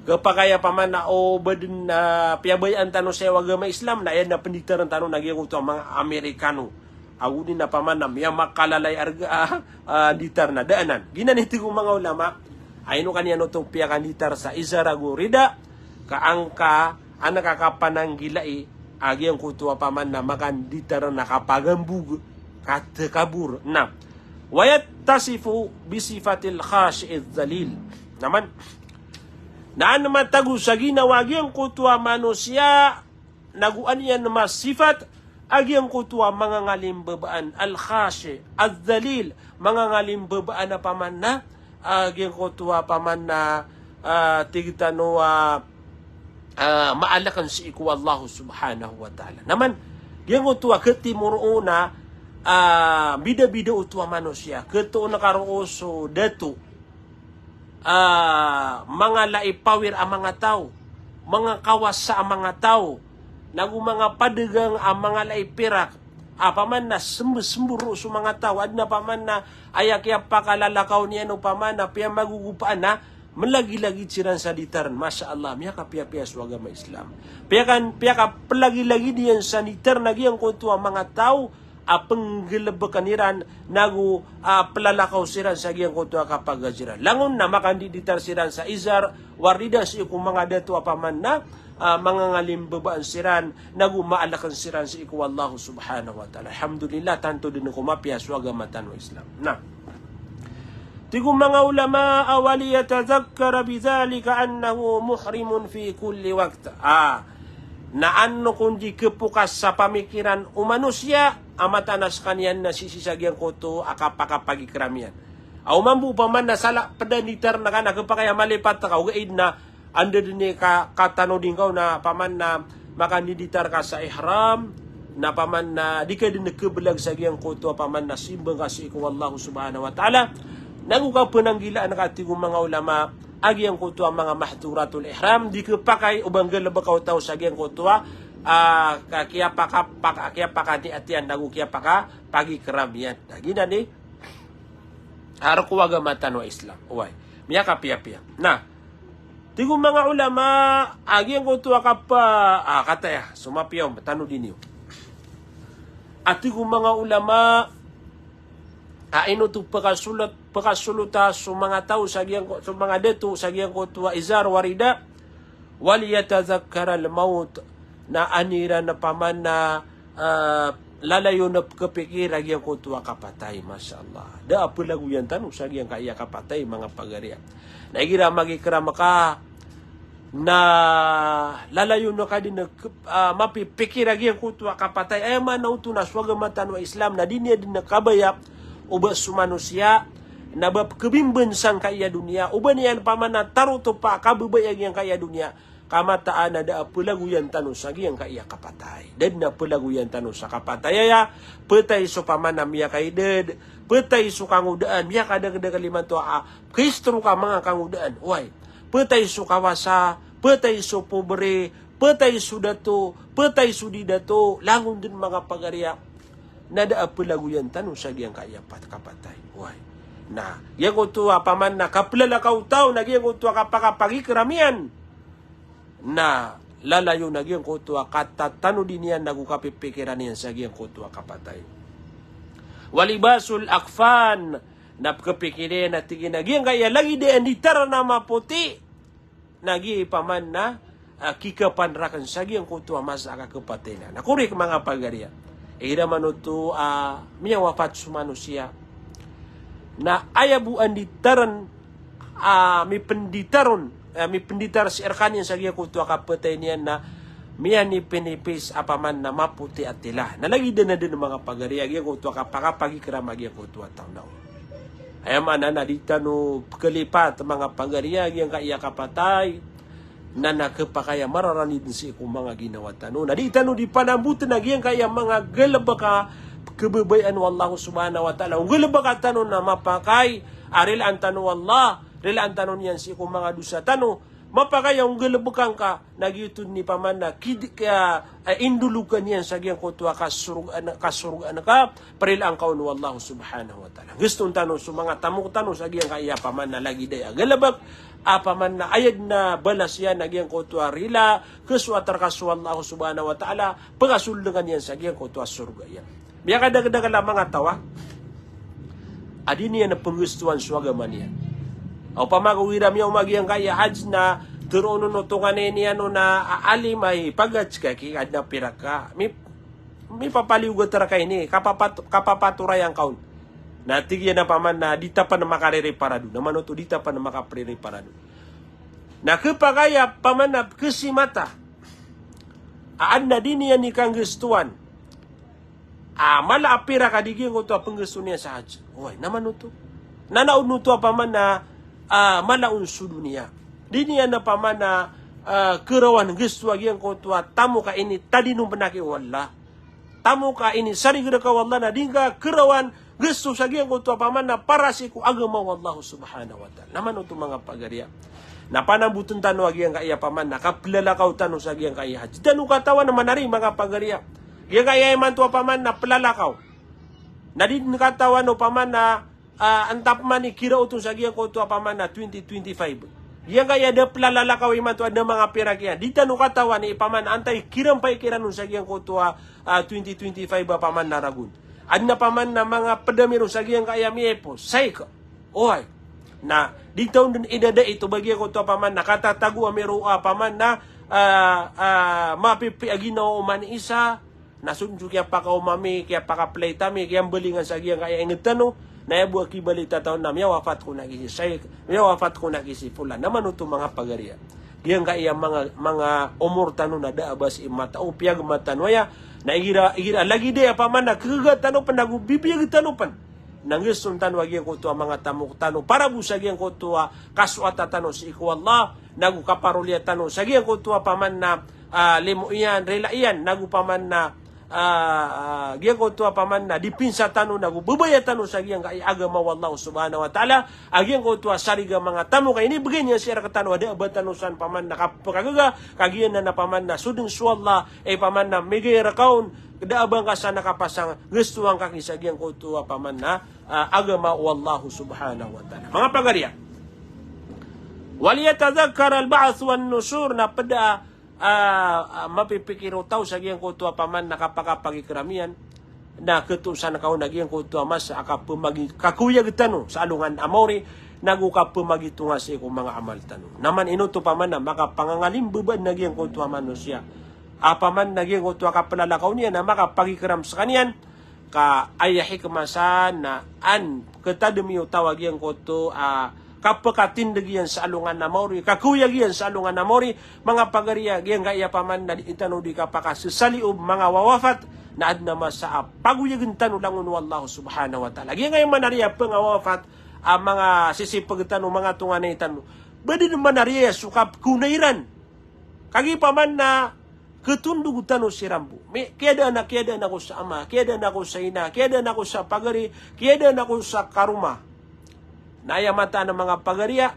Khapakay a paman na o ba dn, ah, piyabayaan tano sa o agama Islam na aya na pnditarn tano na giyangkoto a manga Amerikano. Ago di na paman na miyamakalala i arga, ah, ah, nditar na da anan. Giyanan i tig o manga ulama a ino kaniyan oto piyakanditar sa izar ago rida, ka angka an kakapananggilai a giyangkoto a paman na makanditar na kapagambog, katakabur. Na wa yattasifu bi sifatil khashi'iz zalil. Na man, na an matago sa ginawa a giyangkoto a manosiya, nago an iyan masifat a giyangkoto a mangangalimbabaan, al-khashi', az-zalil, mangangalimbabaan a paman na, a giyangkoto a paman na, ah, tig tano a, ah, maalkn sii ko Allah subhanahu wa ta'ala. Na man, giyangkoto a khatimo roo na, ah, bidabida oto a manosiya. Khatoon ka roo so dato, ah, manga lai pawir a manga taw, manga kawasa a manga taw, nago manga padagang a manga lai pirak, a paman na smbsmbor so manga taw, adn a paman na aya kiyapakalalakaw niyan o paman na piyamagogopaan na mlagilagid siran sa nditarn. Masha Allah, miyakapiyapiya so agama Islam. Piyakan, piyakaplagilagid iyan sa nditarn a giyangkoto a manga taw, a pnggalbkn iran, nago, ah, plalakaw siran sa giyangkoto a kapagazira. Langon na makandiditar siran sa izar wa rida sii ko manga dato a paman na, ah, mangangalimbabaan siran, nago maalkn siran sii ko Allah subhanahu wa ta'ala. Alhamdulillah, tanto dn ko mapiya so agama tano a Islam. Na tig o manga ulama a, wa liyatadhakkara bidhalika annahu muhrimun fi kulli waqt. Ah, na an kon di khapokas sa pamikiran o manosiya a mataan a skaniyan na sii sa giyangkoto a kapakapagikram iyan. Aw mambo paman na sala pd a nditarn ka na khapakay a malipat ka, ogaid na anda dn i ka, katano dn ka on a paman na makandiditar ka sa ihram, na paman na di ka dn khablag sa giyangkoto a paman na simba ngka sii ko Allah subhanahu wa ta'ala. Nago kapnanggilaan ka, tig o manga ulama, a giyangkoto a manga mahdhuratul ihram, di khapakay o ba nggalbka o taw sa giyangkoto a, ah, ka-, kiyapaka-, paka-, kiyapakaniat iyan, nago kiyapakapagikram iyan. Na giyanan i, ah, rk o agama tano a Islam. Oway. Miyakapiyapiya. Na tig o manga ulama a giyangkoto a kapa-, ah, kataya, so mapiya on, tanodi niyo. A tig o manga ulama a ino oto pakasolot, pakasolota so manga taw sa giyangko-, so manga dato sa giyangkoto a izar wa rida, wa liyatadhakkaral mawt, na an iran a paman na, ah, lalayon a kapikir a giyangkoto a kapatay. Masha Allah. Da a plagoyan tano sa giyangkaya kapatay, manga pagariya. Na igira magikram ka, Na lalayon ka dn a, ah, mapipikir a giyangkoto a kapatay. Aya maana oto na so agama tano a Islam na di niyan dn kabaya o ba so manosiya na ba pkhabimban sangkaya doniya. O ba niyan pamana tarotop a kababaya giyangkaya doniya. Ka mataan a da a pelagoyan tano sa giyangkaya kapatay. Da dn a pelagoyan tano sa kapatay aya. Petay so pamana miyakaidad, petay so kangodaan, miyakadakdakl imanto a, ah, kistro ka manga kangodaan. Oway. Petay so kawasa, petay so pobre, petay so dato, petay so di dato, langon dn manga pagariya. Na da a pelagoyan tano sa giyangkaya pat-, kapatay. Oway. Na giyangkoto a pamana kaplalakaw taw, na giyangkoto a kapakapagikram iyan. Na lalayon a giyangkoto a katatanodi niyan nago kapipikiran iyan sa giyangkoto a kapatay. Walibasul akfan, na pkapikir iyan a tig iyan a giyangkaya lagid iyan di tarn a mapoti. Na giya i pamana, ah, kikapan rakn sa giyangkoto a masa a kakapatay na. Na korek manga pagariya. Igira man oto, ah, miyawafat so manosiya. Na aya bo a di tarn, ah, mipnditar on, ah, mipnditar sii rkaniyan sa giyangkoto a kapatay niyan na miyanipinipis a pamana mapoti a tila. Na lagid anan dn manga pagariya giyangkoto a kapakapagikram a giyangkoto a taw na. Aya maana na di tano pkhalipat manga pagariya giyangkaya kapatay. Na na khapakay a mararani dn sii ko manga ginawa tano. Na di tano di panambotn a giyangkaya manga galbk a khababayaan o Allah subhanahu wa ta'ala. O galbk a tano na mapakay a rilaan tano o Allah, rilaan tano niyan sii ko manga dosa tano. Mapakay a o galbk angka na giyoto dn i pamana kid-, ka, eh, indolokan iyan sa giyangkoto a kasorgaan, kasorgaan ka, prilaan ka on o Allah subhanahu wa ta'ala. Guston tano so manga tamok tano sa giyangkaya pamana lagid aya galbk a pamana aya dn a balas iyan a giyangkoto a rila, kasoat rka so Allah subhanahu wa ta'ala, pkasolngan iyan sa giyangkoto a sorga iyan. Miyakadakdakl a manga taw a di niyan pnggustowan so agama niyan. Opama ko igira miyaoma giyangkaya hajj na tharoon o tonganay niyan on a alim a ipag-hajj ka ki, adn a pirak a mi-, mipapaliyogat rka ini, kapapat-, kapapatorayan ka on. Na tig iyan a pamana di ta pn makaririparado. Na manoto di ta pn makaririparado. Na khapakay a pamana pkhasimata a adn a di niyan ikanggustowan a mala a pirak a di giyangkoto a pnggusto niyan sa hajj. Oway, na manoto. Na na on oto a pamana, ah, mala on so doniya. Di niyan a pamana, ah, kharawan gusto a giyangkoto a tamok a initadin on pn aki o Allah. Tamok a inisarig rka o Allah na di ngka kharawan gusto sa giyangkoto a pamana para sii ko agama o Allah subhanahu wa ta'ala. Na manoto manga pagariya. Na panambotn tano a giyangkaya pamana kaplalakaw tano sa giyangkaya hajj. Di tano katawan a manari manga pagariya. Giyangkaya imanto a pamana plalakaw. Na di dn katawan o pamana, ah, antap man i kiraot on sa giyangkoto a pamana twenty twenty-five. Giyangkaya da plalalakaw imanto adn a manga pirak iyan. Di tano katawan i pamana antaa i kirampa i kiran on sa giyangkoto a, ah, twenty twenty-five a pamana ragon. Adn a pamana manga pd ami ron sa giyangkaya miyaipos. Saik. Oway. Na di ta on dn idadait o ba giyangkoto a pamana katatago ami ron a pamana, ah, ah, mapipiya a ginawa o mani isa. Na so dn so kiyapakaoma ami, kiyapaka-plate ami, kiyambalingan sa giyangkaya ingd tano. Na aya bo a kibalita tano na miyawafat ko na ki si Shaykh, miyawafat ko na ki si Fulan. Na manoto manga pagariya. Giyangkaya manga, manga omor tano na da a ba sii mata o piyagma tano aya. Na igira, igira lagid aya pamana khagaga tano pn ago bibiyag tano pn. Na nggason tano a giyangkoto a manga tamok tano para bo sa giyangkoto a kasoata tano sii ko Allah. Nago kaparoliya tano sa giyangkoto a pamana, ah, limo iyan, rila iyan, nago pamana, ah, ah, giyangkoto a pamana dipinsa tano, nago babaya tano sa giyangkaya agama o Allah subhanahu wa ta'ala. A giyangkoto a sarig a manga tamok a inibgay niyan sii rktano a da a ba tano san pamana kapkhagaga, ka giyanan a pamana so dn so Allah, eh, pamana migay rka on, da a ba ngka san a kapasang, gustowan ka ki sa giyangkoto a pamana, ah, agama o Allah subhanahu wa ta'ala. Manga pagariya. Waliyatadhakkar al-ba'th wan-nushur, na pd a, ah, ah, mapipikir o taw sa giyangkoto a pamana kapakapagikram iyan. Na khatosan ka on a giyangkoto a masa a kapmagi-, kakoyag tano sa alongan a maori, nago kapmagitonga sii ko manga amal tano. Na man ino oto pamana makapangangalimbabaan a giyangkoto a manosiya a pamana giyangkoto a kaplalakaw niyan na makapagikram skaniyan, ka aya hikmah san na an khatadmi o taw a giyangkoto a kapekatindeg iyan sa alongan a maori, kakoyag iyan sa alongan a maori, manga pagari a giyangkaya paman na di tano di kapakasesali o manga wawafat, na aden a masa a pagoyagen tano langon o Allah subhanahu wa ta'ala. Giyangkaya manariya pengawafat a manga sisipeg tano, manga tonganay tano, ba den manariya so kapekona iran. Kagiya paman na ketondog tano siran bo. Mi, kiyadaan a, kiyadaan ako sa ama, kiyadaan ako sa ina, kiyadaan ako sa pagari, kiyadaan ako sa karoma. Na aya mataan a manga pagari a,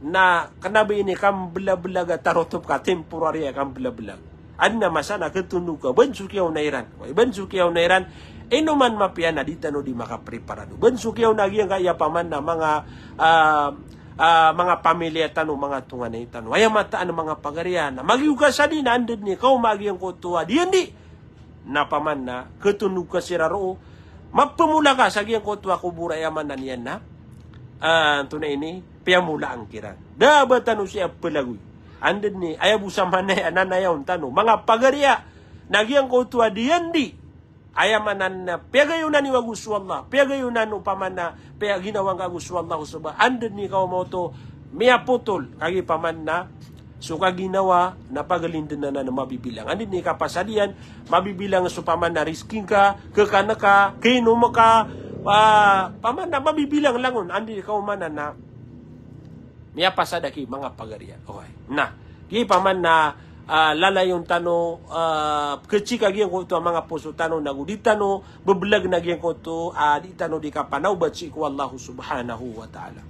na kena ba ini kambelabelag a tarotop ka temporary a kambelabelag. Aden a masa na ketondog ka, ba den so kiyaona iran. Ba den so kiyaona iran, ino man mapiya na di tano di makapreparado. Ba den so kiyaona giyangkaya paman na manga, ah, ah, manga pamilya tano, manga tonganay tano. Aya mataan a manga pagari a, na magiyoka sa di na anda den i kaoma a giyangkoto a diyandi. Na paman na ketondog ka siran roo, mapemola ka sa giyangkoto a kobor a aya maana niyan na, ah, antonaa ini, piyamolaan kiran. Da ba tano siya pelagoy. Anda den i, aya bo sa maana aya, na aya on tano, manga pagari a, na giyangkoto a diyandi. Aya maana na piyagayonan iyo ago so Allah, piyagayonan o paman na piyaginawang ka ago so Allah, so ba anda den i kaoma oto miyapotol, kagiya paman na so kaginawa na pagalindenan a mabibilang. Anda den i kapasad iyan, mabibilang so paman na rizki ngka, kekan ka, kainom ka, ah, paman na mabibilang langon, anda den i kaoma na, na miyapasad aki manga pagari a. Okay. Na, giya paman na, ah, lalayon tano, ah, kecek a giyangkoto a manga poso tano, nago di tano bebelag na giyangkoto, ah, di tano di kapanawbat sii ko Allah subhanahu wa ta'ala.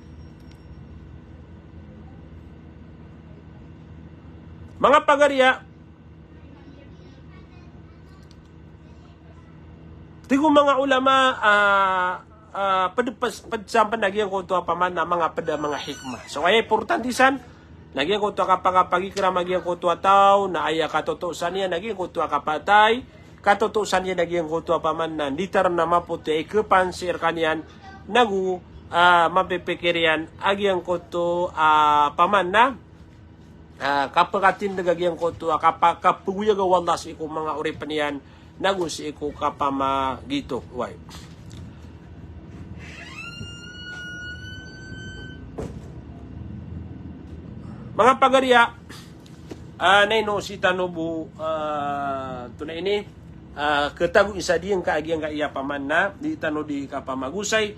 Manga pagari a, tig o manga ulama, ah, ah, ped-, pes-, ped sampen a giyangkoto a paman na manga ped a manga hikmah. So aya importante san, na giyangkoto a kapakapagikram a giyangkoto a taw, na aya katotosan iyan na giyangkoto a kapatay, katotosan iyan na giyangkoto a paman na nditar na mapoti a ikepan sii rekaniyan, nago, ah, mapipikir iyan a giyangkoto a paman na ah, kapekatindeg a giyangkoto a kapa-, kapegoyag o Allah sii ko manga oripen iyan, nago sii ko kapamagito. Way. Manga pagari a, ah, na ino sii tano bo, ah, antonaa ini, ah, ketago isa diyangka a giyangkaya paman na, di tano di kapamagosay,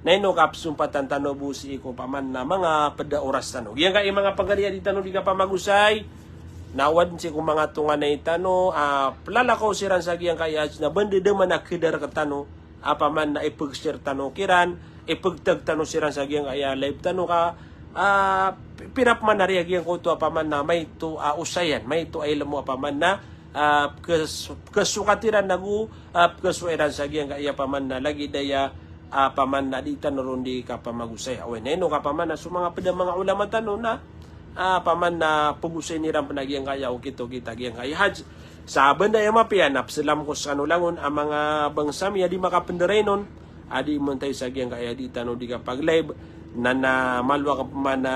na ino kapesompatan tano bo sii ko paman na manga ped a oras tano. Giyangkai manga pagari a di tano di kapamagosay, na owad sii ko manga tonganay tano, ah, pelalakaw siran sa giyangkai a hajj na ba den da man a kedar ketano, a paman na ipeg-share tano kiran, ipegtag tano siran sa giyangkai a live tano ka, ah, pi-, pira peman a riya giyangkoto a paman na maito a osayan, maito a ilmo a paman na ah, pekes-, pekesokat iran nago, ah, pekesowa iran sa giyangkaya paman na lagid aya, ah, paman na di tano ron di kapamagosay. Oway, na ino ka paman na so manga ped a manga ulama tano na, ah, paman na pegosayn iran pen a giyangkaya okit-okit a giyangkaya hajj. Sa banda aya mapiya na peselam ko sekano langon a manga bangsa mi a di makapenderay non, a di mentay sa giyangkaya di tano di kapag-live, na, na malo a ka paman na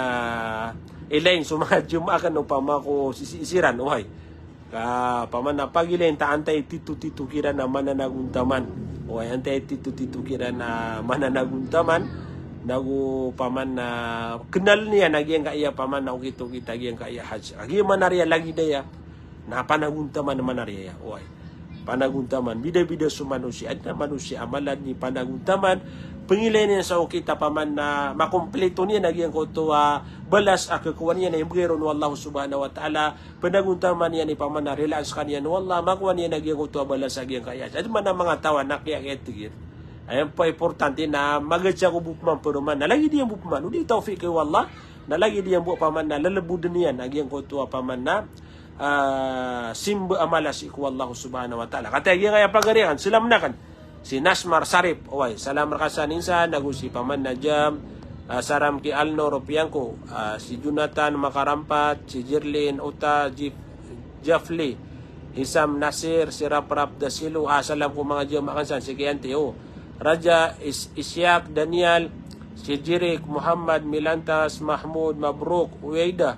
ilayn so manga jemaah kan opama ko sisii siran, oway. Ka paman na pagilayn ta antai tito-tito kiran a mananagontaman. Oway, antai tito-tito kiran a mananagontaman. Nago paman na kenal niyan a giyangkaya paman na okit-okit a giyangkaya hajj. A giya manariya lagid aya na panagontaman manariya. Oway. Panagontaman. Bida-bida so manosiya. Aden a manosiya a mala den i panagontaman. Pengilayn iyan sa okit a paman na makompleto niyan a giyangkoto a balas a kekowa niyan a imbegay ron o Allah subhanahu wa ta'ala. Panagontaman iyan i paman na rilaan sekaniyan o Allah, makowa niyan a giyangkoto a balas a giyangkaya. Aden man a manga taw a nakiya-, kiyategir. Aya mpa importante na magatsa ko bo peman peroman. Na lagid iyan bo peman, o di tawfik o Allah, na lagid iyan bo paman na leleboden iyan a giyangkoto a paman na, ah, simba a mala sii ko Allah subhanahu wa ta'ala. Kataya giyangkaya pagari aken, selam aken. Si Nasmar Sarip, oway, salam reka san insan, nago si paman na Jam, ah, salam ki Alnor Piangko, ah, si Jonathan Makarampat, si Jerlin Ota, Jif-, Jafli, Hisam Nasir, si Raprap Dasilo, ah, salam ko manga jemaah aken san, si Kianti, o. Raja Is-, Isyak Daniel, si Jirik Muhammad Milantas, Mahmud Mabruk, Uyaida,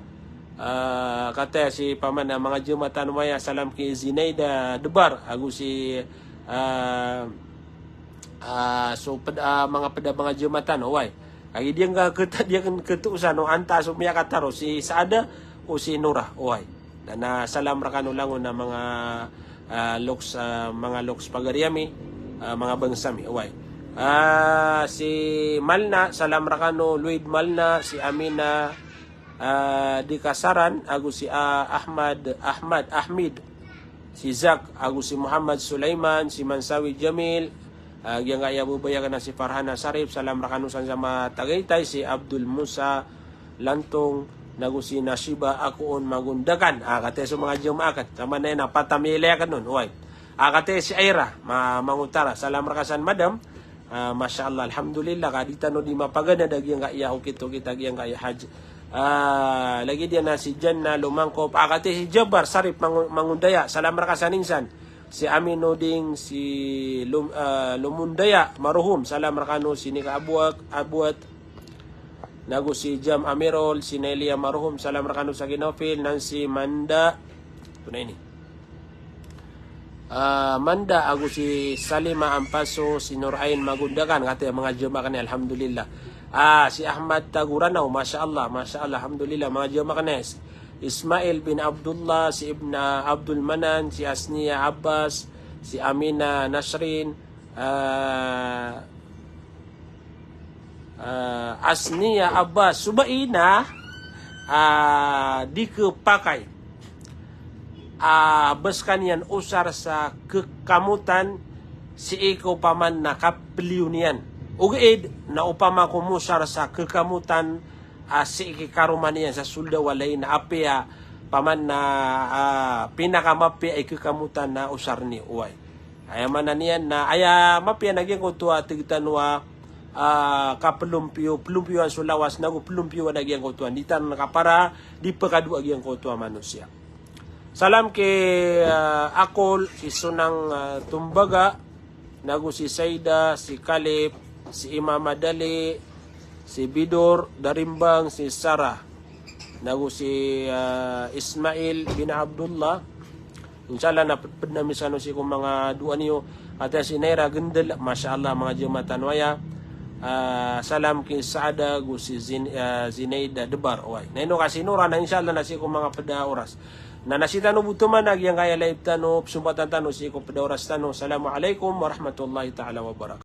ah, kataya si paman na manga jemaah tano maya, salam ki Zinaida Debar, ago si, ah, ah, so ped-, ah, manga ped a manga jemaah tano, oway. Agi diyan ka keta, diyan ketosan o antaa so miyakataro, si Saada o si Nora, oway. Na, na salam rekano langon a manga, ah, loks, ah, manga loks pagari ami, ah, manga bangsa mi, oway. Ah, si Malna, salam rekano, Luid Malna, si Amina, ah, Dikasaran, ago si, ah, Ahmad, Ahmad, Ahmid, si Zak, ago si Muhammad Sulaiman, si Mansawi Jamil, ah, giyangkaya a babay aken a si Farhana Sarif, salam rekano san sa matag Tagaytay, si Abdul Musa Lantong, nago si Nashiba Akoon Magondakan. Ah, kataya so manga jamaah aken. Sa manaya na pat a miyailay aken on, oway. Ah, kataya si Aira, ma-, Mangutara. Salam reka san, madam. Ah, masha Allah, alhamdulillah, ka di tano di mapaganad a giyangkaya okit-okit a giyangkaya hajj. Ah, lagid iyan a si Janna Lomangkop, ah, kataya si Jabbar Sarif Mangu-, Mangundaya, salam reka san insan. Si Aminuddin, si Lum-, ah, Lumundaya Maruhum, salam rekano, si Nika Abuak, Abuat, nago si Jam Amirol, si Nelia Maruhum, salam rekano sa Kinofil, Nancy Manda, ito na ini. Ah, Manda, ago si Salima Ampaso, si Nur Ain Magondakan, kataya manga jamaah aken, alhamdulillah. Ah, si Ahmad Taguranaw, masha Allah, masha Allah, alhamdulillah, manga jamaah aken. Ismail bin Abdullah, si Ibn Abdul Manan, si Asnia Abbas, si Amina Nasrin, ah, ah, Asnia Abbas, so bai na, ah, di kepakay, ah, bes ka niyan osar sa kekamotan sii ko paman na kapeliyo niyan. Ogaid na opama ko mosar sa kekamotan, ah, sii ki karoma niyan sa solda walay na apiya paman na, ah, pinakamapiya i kekamotan na osar niyo, oway. Aya maana niyan na aya mapiya na giyangkoto a tig tano a, ah, kapelompiyo, pelompiyoan so lawas, nago pelompiyoan a giyangkoto a, di tano kapara, di pekadowa giyangkoto a manosiya. Salam ki, ah, Akol, ki Sonang, ah, Tumbaga, nago si Saida, si Kalip, si Imam Adali, si Bidor Darimbang, si Sarah, nago si, ah, Ismail bin Abdullah. Insha Allah na pedped ami sekano sii ko manga doa niyo. Kataya si Naira Gendel, masha Allah, manga jamaah tano aya. Ah, salam ki Saada, go si Zin-, ah, Zinaida Debar, oway. Na ino ka si Nora, na insha Allah na sii ko manga peda oras. Na na sii tano bo toman a giyangkaya live tano, pesompatan tano sii ko peda oras tano. Assalamu alaikum warahmatullahi taala wabarakatuh.